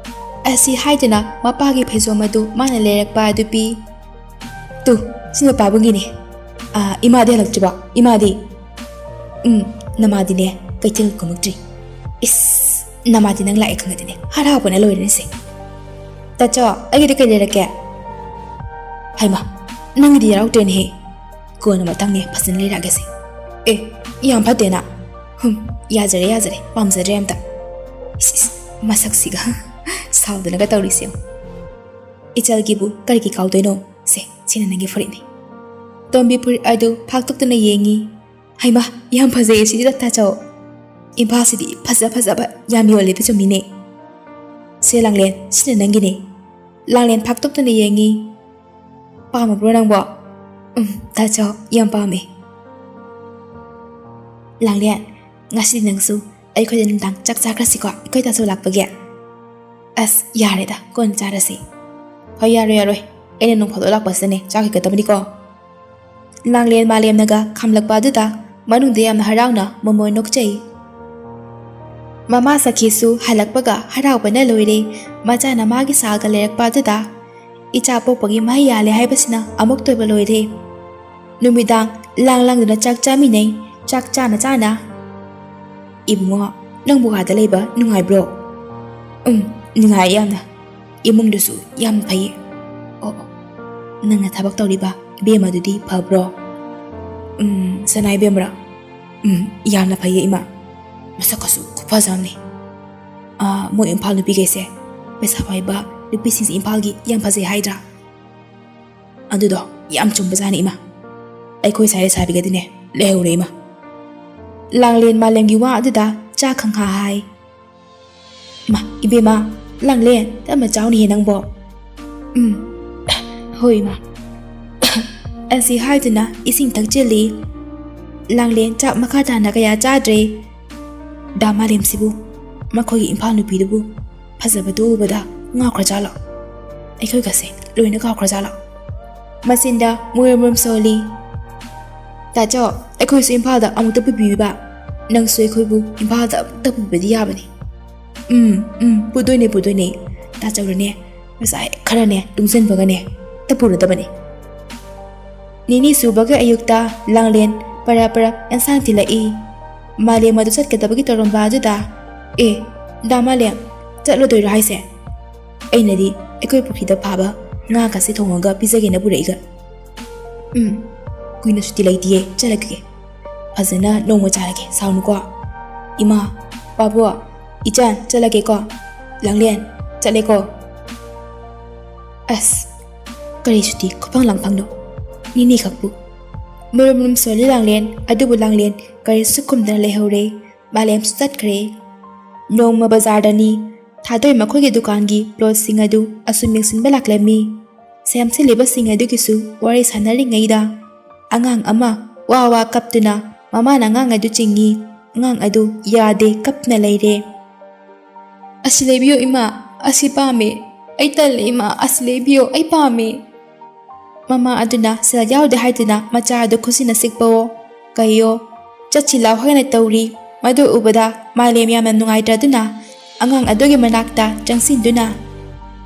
ꯑꯁꯤ ꯍꯥꯏꯗꯨꯅ ꯃꯄꯥꯒꯤ ꯐꯩꯖꯣꯝ ꯑꯗꯨ ꯃꯥꯅ ꯂꯩꯔꯛꯄ ꯑꯗꯨ ꯄꯤ꯫ "ꯇꯨ, ꯁꯤꯅ ꯄꯥꯕꯨꯡꯒꯤꯅꯦ꯫ ꯑꯥ, ꯏꯃꯥꯗꯤ ꯍꯜꯂꯛꯇ꯭ꯔꯤꯕꯣ? ꯏꯃꯥꯗꯤ?" "ꯎꯝ, ꯅꯃꯥꯗꯤꯅꯦ, ꯀꯩꯊꯦꯜ ꯀꯨꯝꯃꯛꯇ꯭ꯔꯤ꯫" "ꯏꯁ, ꯅꯃꯥꯗꯤ ꯅꯪ ꯂꯥꯛꯑꯦ ꯈꯪꯉꯗꯤꯅꯦ ꯍꯔꯥꯎꯕꯅ ꯂꯣꯏꯔꯅꯤꯁꯦ꯫ ꯇꯥꯆꯧ, ꯑꯩꯒꯤꯗꯤ ꯀꯩ ꯂꯩꯔꯛꯀꯦ?" "ꯍꯩꯃꯥ, ꯅꯪꯒꯤꯗꯤ ꯌꯥꯎꯔꯛꯇ꯭ꯔꯦꯅꯦꯍꯦ꯫ ꯀꯣꯟꯅ ꯃꯊꯪꯅꯦ ꯐꯖꯅ ꯂꯩꯔꯛꯑꯒꯦꯁꯦ꯫" "ꯑꯦ, ꯌꯥꯝ ꯐꯠꯇꯦꯅ꯫ ꯍꯨꯝ, ꯌꯥꯖꯔꯦ, ꯌꯥꯖꯔꯦ, ꯄꯥꯝꯖꯗ꯭ꯔꯦ ꯑꯝꯇ꯫ ꯏꯁ, ꯏꯁ, ꯃꯁꯛꯁꯤꯒ ꯁꯥꯎꯗꯅꯒ ꯇꯧꯔꯤꯁꯦ ꯌꯦꯡꯉꯨ꯫ ꯏꯆꯜꯒꯤꯕꯨ ꯀꯔꯤꯒꯤ ꯀꯥꯎꯗꯣꯏꯅꯣ? ꯁꯦ, ꯁꯤꯅ ꯅꯪꯒꯤ ꯐꯨꯔꯤꯠꯅꯤ꯫" ꯇꯣꯝꯕꯤ ꯐꯨꯔꯤꯠ ꯑꯗꯨ ꯐꯥꯛꯇꯣꯛꯇꯨꯅ ꯌꯦꯡꯉꯤ꯫ "ꯍꯩꯃꯥ, ꯌꯥꯝ ꯐꯖꯩꯌꯦ ꯁꯤꯗꯤ ꯇꯥꯆꯧ꯫ ꯏꯝꯐꯥꯜꯁꯤꯗꯤ ꯐꯖ ꯐꯖꯕ ꯌꯥꯝ ꯌꯣꯜꯂꯦꯗꯣ ꯆꯨꯝꯃꯤꯅꯦ꯫ ꯁꯦ ꯂꯥꯡꯂꯦꯟ, ꯁꯤꯅ ꯅꯪꯒꯤꯅꯦ꯫ ꯂꯥꯡꯂꯦꯟ ꯐꯥꯛꯇꯣꯛꯇꯨꯅ ꯌꯦꯡꯉꯤ꯫ ꯄꯥꯝꯃꯕ꯭ꯔꯣ ꯅꯪꯕꯣ?" "ꯎꯝ, ꯇꯥꯆꯧ, ꯌꯥꯝ ꯄꯥꯝꯃꯦ꯫" "ꯂꯥꯡꯂꯦꯟ, ꯉꯁꯤꯗꯤ ꯅꯪꯁꯨ ꯑꯩꯈꯣꯏꯗ ꯅꯨꯡꯗꯥꯡ ꯆꯥꯛ ꯆꯥꯈ꯭ꯔꯁꯤꯀꯣ, ꯑꯩꯈꯣꯏ ꯇꯥꯆꯧ ꯂꯥꯛꯄꯒꯤ?" "ꯑꯁ, ꯌꯥꯔꯦꯗ, ꯀꯣꯟꯅ ꯆꯥꯔꯁꯤ꯫" "ꯍꯣꯏ, ꯌꯥꯔꯣꯏ, ꯌꯥꯔꯣꯏ꯫ ꯑꯩꯅ ꯅꯣꯡ ꯐꯥꯗꯣꯛ ꯂꯥꯛꯄꯁꯤꯗꯅꯦ ꯆꯥꯛ ꯍꯦꯛꯀꯗꯕꯅꯤꯀꯣ꯫" ꯂꯥꯡꯂꯦꯟ ꯃꯥꯂꯦꯝꯅꯒ ꯈꯥꯝꯂꯛꯄ ꯑꯗꯨꯗ ꯃꯅꯨꯡꯗ ꯌꯥꯝꯅ ꯍꯔꯥꯎꯅ ꯃꯣꯃꯣꯟ ꯅꯣꯛꯆꯩ꯫ ꯃꯃꯥ ꯁꯈꯤꯁꯨ ꯍꯜꯂꯛꯄꯒ ꯍꯔꯥꯎꯕꯅ ꯂꯣꯏꯔꯦ꯫ ꯃꯆꯥꯅ ꯃꯥꯒꯤ ꯁꯥꯜꯒ ꯂꯩꯔꯛꯄ ꯑꯗꯨꯗ ꯏꯆꯥ ꯄꯣꯛꯄꯒꯤ ꯃꯍꯩ ꯌꯥꯜꯂꯦ ꯍꯥꯏꯕꯁꯤꯅ ꯑꯃꯨꯛꯇꯣꯏꯕ ꯂꯣꯏꯔꯦ꯫ ꯅꯨꯃꯤꯗꯥꯡ ꯂꯥꯡ ꯂꯥꯡꯗꯨꯅ ꯆꯥꯛ ꯆꯥꯃꯤꯟꯅꯩ꯫ ꯆꯥꯛ ꯆꯥꯅ ꯆꯥꯅ, "ꯏꯕꯨꯡꯉꯣ, ꯅꯪꯕꯨ ꯑꯥꯗ ꯂꯩꯕ ꯅꯨꯡꯉꯥꯏꯕ꯭ꯔꯣ? ꯎꯝ, ꯅꯨꯡꯉꯥꯏ ꯌꯥꯝꯅ꯫ ꯏꯃꯨꯡꯗꯨꯁꯨ ꯌꯥꯝ ꯐꯩꯌꯦ꯫ ꯑꯣ, ꯑꯣ, ꯅꯪꯅ ꯊꯕꯛ ꯇꯧꯔꯤꯕ ꯏꯕꯦꯝꯃꯗꯨꯗꯤ ꯐꯕ꯭ꯔꯣ? ꯎꯝ, ꯁꯅꯥ ꯏꯕꯦꯝꯃꯔꯣ? ꯎꯝ, ꯌꯥꯝꯅ ꯐꯩꯌꯦ ꯏꯃꯥ꯫ ꯃꯁꯛꯀꯁꯨ ꯈꯨꯐꯖ ꯑꯃꯅꯤ꯫ ꯑꯥ, ꯃꯣꯏ ꯏꯝꯐꯥꯜ ꯅꯨꯄꯤꯈꯩꯁꯦ ꯄꯩꯁꯥ ꯄꯥꯏꯕ ꯅꯨꯄꯤꯁꯤꯡꯁꯦ ꯏꯝꯐꯥꯜꯒꯤ ꯌꯥꯝ ꯐꯖꯩ ꯍꯥꯏꯗ꯭ꯔꯥ? ꯑꯗꯨꯗꯣ ꯌꯥꯝ ꯆꯨꯝꯕꯖꯥꯠꯅꯤ ꯏꯃꯥ꯫ ꯑꯩꯈꯣꯏ ꯁꯥꯏ ꯂꯩꯁꯥꯕꯤꯒꯗꯤꯅꯦ ꯂꯩꯍꯧꯔꯦ ꯏꯃꯥ꯫ ꯂꯥꯡꯂꯦꯟ ꯃꯥꯂꯦꯝꯒꯤ ꯋꯥ ꯑꯗꯨꯗ ꯆꯥꯛ ꯈꯪꯍꯥ ꯍꯥꯏ꯫ ꯃꯥ, ꯏꯕꯦꯝꯃ, ꯂꯥꯡꯂꯦꯟ, ꯇꯞꯅ ꯆꯥꯎꯅꯦꯍꯦ ꯅꯪꯕꯣ꯫ ꯎꯝ, ꯍꯣꯏ ꯏꯃꯥ꯫ ꯑꯁꯤ ꯍꯥꯏꯗꯨꯅ ꯏꯁꯤꯡ ꯊꯛꯆꯤꯜꯂꯤ꯫ ꯂꯥꯡꯂꯦꯟ ꯆꯥꯛ ꯃꯈꯥ ꯇꯥꯅ ꯀꯌꯥ ꯆꯥꯗ꯭ꯔꯦ꯫ ꯗꯥ ꯃꯥꯂꯦꯝꯁꯤꯕꯨ, ꯃꯈꯣꯏꯒꯤ ꯏꯝꯐꯥꯜ ꯅꯨꯄꯤꯗꯨꯕꯨ ꯐꯖꯕꯗꯨ ꯎꯕꯗ ꯉꯥꯎꯈ꯭ꯔꯖꯥꯠꯂꯣ? ꯑꯩꯈꯣꯏꯒꯁꯦ ꯂꯣꯏꯅ ꯀꯥꯎꯈ꯭ꯔꯖꯥꯠꯂꯣ? ꯃꯆꯤꯟꯗ ꯃꯨꯔꯨꯝ ꯃꯨꯔꯨꯝ ꯁꯣꯜꯂꯤ꯫ ꯇꯥꯆꯧ, ꯑꯩꯈꯣꯏꯁꯨ ꯏꯝꯐꯥꯜꯗ ꯑꯃꯨꯛꯇ ꯄꯨꯕꯤꯕ꯫ ꯅꯪꯁꯨ ꯑꯩꯈꯣꯏꯕꯨ ꯏꯝꯐꯥꯜꯗ ꯑꯃꯨꯛꯇ ꯄꯨꯕꯤꯕꯗꯤ ꯌꯥꯕꯅꯤ꯫ ꯎꯝ, ꯎꯝ, ꯄꯨꯗꯣꯏꯅꯦ, ꯄꯨꯗꯣꯏꯅꯦ꯫ ꯇꯥꯆꯧꯅꯅꯦ, ꯃꯁꯥ ꯍꯦꯛ ꯈꯔꯅꯦ ꯇꯨꯡꯁꯤꯟꯕꯒꯅꯦ, ꯇ ꯄꯨꯔꯗꯕꯅꯦ꯫ ꯅꯤꯅꯤ ꯁꯨꯕꯒꯤ ꯑꯌꯨꯛꯇ ꯂꯥꯡꯂꯦꯟ ꯄꯔꯞ ꯄꯔꯞ ꯑꯦꯟꯁꯥꯡ ꯊꯤꯜꯂꯛꯏ꯫ ꯃꯥꯂꯦꯝ ꯑꯗꯨ ꯆꯠꯀꯗꯕꯒꯤ ꯇꯧꯔꯝꯕ ꯑꯗꯨꯗ, "ꯑꯦ, ꯗꯥ ꯃꯥꯂꯦꯝ, ꯆꯠꯂꯗꯣꯏꯔꯣ ꯍꯥꯏꯁꯦ? ꯑꯩꯅꯗꯤ ꯑꯩꯈꯣꯏ ꯄꯨꯈ꯭ꯔꯤꯗ ꯐꯥꯕ ꯉꯥꯒꯁꯦ ꯊꯣꯡꯉꯒ ꯄꯤꯖꯒꯦꯅ ꯄꯨꯔꯛꯏꯒ꯫ ꯎꯝ, ꯀꯨꯏꯅ ꯁꯨꯇꯤ ꯂꯩꯇꯤꯌꯦ, ꯆꯠꯂꯒꯦ꯫ ꯐꯖꯅ ꯅꯣꯡꯃ ꯆꯥꯔꯒꯦ, ꯁꯥꯎꯅꯨꯀꯣ꯫ ꯏꯃꯥ, ꯄꯥꯕꯨ, ꯏꯆꯥꯟ, ꯆꯠꯂꯒꯦꯀꯣ꯫ ꯂꯥꯡꯂꯦꯟ, ꯆꯠꯂꯦꯀꯣ꯫" ꯑꯁ, ꯀꯔꯤ ꯁꯨꯇꯤ ꯈꯨꯐꯪ ꯂꯥꯡꯐꯪꯅꯣ? ꯅꯤꯅꯤ ꯈꯛꯄꯨ꯫ ꯃꯔꯨꯝ ꯃꯔꯨꯝ ꯁꯣꯜꯂꯤ ꯂꯥꯡꯂꯦꯟ, ꯑꯗꯨꯕꯨ ꯂꯥꯡꯂꯦꯟ ꯀꯔꯤꯁꯨ ꯈꯨꯝꯗꯅ ꯂꯩꯍꯧꯔꯦ꯫ ꯃꯥꯂꯦꯝꯁꯨ ꯆꯠꯈ꯭ꯔꯦ꯫ ꯅꯣꯡꯃ ꯕꯖꯥꯔꯗꯅꯤ ꯊꯥꯗꯣꯏ ꯃꯈꯣꯏꯒꯤ ꯗꯨꯀꯥꯟꯒꯤ ꯄ꯭ꯂꯣꯠꯁꯤꯡ ꯑꯗꯨ ꯑꯁꯨꯝ ꯌꯦꯡꯁꯤꯟꯕ ꯂꯥꯛꯂꯝꯃꯤ꯫ ꯁꯦꯝꯁꯤꯜꯂꯤꯕꯁꯤꯡ ꯑꯗꯨꯒꯤꯁꯨ ꯋꯥꯔꯤ ꯁꯥꯟꯅꯔꯤꯉꯩꯗ ꯑꯉꯥꯡ ꯑꯃ ꯋꯥ ꯋꯥ ꯀꯞꯇꯨꯅ ꯃꯃꯥꯅ ꯑꯉꯥꯡ ꯑꯗꯨ ꯆꯤꯡꯏ꯫ ꯑꯉꯥꯡ ꯑꯗꯨ ꯌꯥꯗꯦ, ꯀꯞꯇꯨꯅ ꯂꯩꯔꯦ꯫ "ꯑꯁꯤ ꯂꯩꯕꯤꯌꯨ ꯏꯃꯥ, ꯑꯁꯤ ꯄꯥꯝꯃꯦ꯫ ꯑꯩ ꯇꯜꯂꯦ ꯏꯃꯥ, ꯑꯁꯤ ꯂꯩꯕꯤꯌꯨ, ꯑꯩ ꯄꯥꯝꯃꯦ꯫" ꯃꯃꯥ ꯑꯗꯨꯅ ꯁꯦꯜ ꯌꯥꯎꯗꯦ ꯍꯥꯏꯗꯨꯅ ꯃꯆꯥ ꯑꯗꯨ ꯈꯨꯠꯁꯤꯅ ꯁꯤꯛꯄꯋꯣ ꯀꯩꯌꯣ ꯆꯠꯁꯤ ꯂꯥꯎ ꯍꯥꯏꯅ ꯇꯧꯔꯤ꯫ ꯃꯗꯨ ꯎꯕꯗ ꯃꯥꯂꯦꯝ ꯌꯥꯝꯅ ꯅꯨꯡꯉꯥꯏꯇ꯭ꯔꯗꯨꯅ ꯑꯉꯥꯡ ꯑꯗꯨꯒꯤ ꯃꯅꯥꯛꯇ ꯆꯪꯁꯤꯟꯗꯨꯅ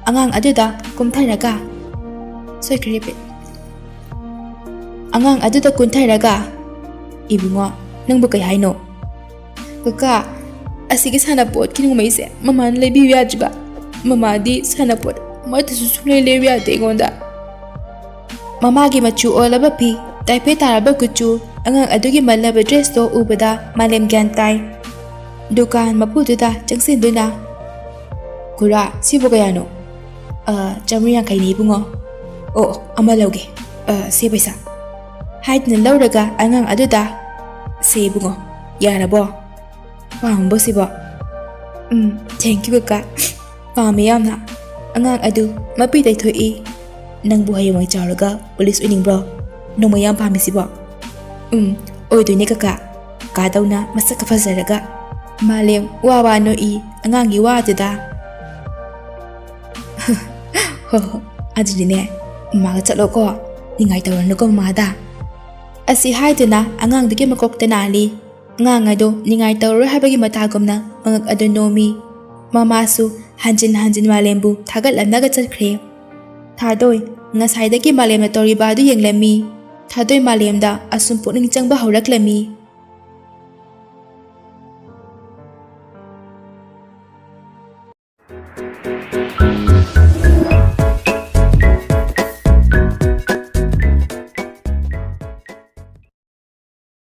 ꯑꯉꯥꯡ ꯑꯗꯨꯗ ꯀꯨꯝꯊꯔꯒ, ꯁꯣꯏꯈ꯭ꯔꯦ, repeat꯫ ꯑꯉꯥꯡ ꯑꯗꯨꯗ ꯀꯨꯝꯊꯔꯒ, "ꯏꯕꯨꯡꯉꯣ, ꯅꯪꯕꯨ ꯀꯩ ꯍꯥꯏꯅꯣ?" "ꯀꯀꯥ, ꯑꯁꯤꯒꯤ ꯁꯥꯟꯅꯄꯣꯠꯀꯤ ꯅꯣꯡꯃꯩꯁꯦ ꯃꯃꯥꯅ ꯂꯩꯕꯤꯌꯨ ꯌꯥꯗ꯭ꯔꯤꯕ? ꯃꯃꯥꯗꯤ ꯁꯥꯟꯅꯄꯣꯠ ꯑꯃꯠꯇꯁꯨ ꯁꯨꯡꯂꯩ ꯂꯩꯌꯨ ꯌꯥꯗꯦ ꯑꯩꯉꯣꯟꯗ꯫ ꯃꯃꯥꯒꯤ ꯃꯆꯨ ꯑꯣꯜꯂꯕ ꯐꯤ, ꯇꯥꯏꯐꯦꯠ ꯇꯥꯔꯕ ꯀꯨꯆꯨ, ꯑꯉꯥꯡ ꯑꯗꯨꯒꯤ ꯃꯜꯂꯕ ꯗ꯭ꯔꯦꯁꯇꯣ ꯎꯕꯗ ꯃꯥꯂꯦꯝ ꯒ꯭ꯌꯥꯟ ꯇꯥꯏ꯫ ꯗꯨꯀꯥꯟ ꯃꯄꯨꯗꯨꯗ ꯆꯪꯁꯤꯟꯗꯨꯅ, "ꯈꯨꯔꯥ, ꯁꯤꯕꯨ ꯀꯌꯥꯅꯣ?" "ꯑ, ꯆꯥꯃꯔꯤ ꯌꯥꯡꯈꯩꯅꯤ ꯏꯕꯨꯡꯉꯣ꯫" "ꯑꯣ, ꯑꯣ, ꯑꯃ ꯂꯧꯒꯦ꯫ ꯑ, ꯁꯦ ꯄꯩꯁꯥ꯫" ꯍꯥꯏꯗꯨꯅ ꯂꯧꯔꯒ ꯑꯉꯥꯡ ꯑꯗꯨꯗ, "ꯁꯦ ꯏꯕꯨꯡꯉꯣ, ꯌꯥꯔꯕꯣ? ꯄꯥꯝꯃꯕꯣ ꯁꯤꯕꯣ?" "ꯎꯝ, thank you ꯀꯀꯥ꯫ ꯄꯥꯝꯃꯦ ꯌꯥꯝꯅ꯫" ꯑꯉꯥꯡ ꯑꯗꯨ ꯃꯄꯤ ꯇꯩꯊꯣꯛꯏ꯫ "ꯅꯪꯕꯨ ꯍꯌꯦꯡꯋꯥꯏ ꯆꯥꯎꯔꯒ ꯄꯨꯂꯤꯁ ꯑꯣꯏꯅꯤꯡꯕ꯭ꯔꯣ? ꯅꯣꯡꯃꯩ ꯌꯥꯝ ꯄꯥꯝꯃꯤꯁꯤꯕꯣ?" "ꯎꯝ, ꯑꯣꯏꯗꯣꯏꯅꯦ ꯀꯀꯥ꯫" ꯀꯥꯗꯧꯅ ꯃꯁꯛꯀ ꯐꯖꯔꯒ꯫ ꯃꯥꯂꯦꯝ ꯋꯥ ꯋꯥ ꯅꯣꯛꯏ ꯑꯉꯥꯡꯒꯤ ꯋꯥꯗꯨꯗ꯫ "ꯍꯣ ꯍꯣ, ꯑꯗꯨꯗꯤꯅꯦ, ꯃꯃꯥꯒ ꯆꯠꯂꯣꯀꯣ꯫ ꯅꯤꯡꯉꯥꯏ ꯇꯧꯔꯅꯨꯀꯣ ꯃꯃꯥꯗ꯫" ꯑꯁꯤ ꯍꯥꯏꯗꯨꯅ ꯑꯉꯥꯡꯗꯨꯒꯤ ꯃꯀꯣꯛꯇ ꯅꯥꯜꯂꯤ꯫ ꯑꯉꯥꯡ ꯑꯗꯨ ꯅꯤꯡꯉꯥꯏ ꯇꯧꯔꯔꯣꯏ ꯍꯥꯏꯕꯒꯤ ꯃꯇꯥꯒꯨꯝꯅ ꯃꯉꯛ ꯑꯗꯨ ꯅꯣꯝꯃꯤ꯫ ꯃꯃꯥꯁꯨ ꯍꯟꯖꯤꯟ ꯍꯟꯖꯤꯟ ꯃꯥꯂꯦꯝꯕꯨ ꯊꯥꯒꯠꯂꯝꯂꯒ ꯆꯠꯈ꯭ꯔꯦ꯫ ꯊꯥꯗꯣꯏ ꯉꯁꯥꯏꯗꯒꯤ ꯃꯥꯂꯦꯝꯅ ꯇꯧꯔꯤꯕ ꯑꯗꯨ ꯌꯦꯡꯂꯝꯃꯤ꯫ ꯊꯥꯗꯣꯏ ꯃꯥꯂꯦꯝꯗ ꯑꯁꯨꯝ ꯄꯨꯛꯅꯤꯡ ꯆꯪꯕ ꯍꯧꯔꯛꯂꯝꯃꯤ꯫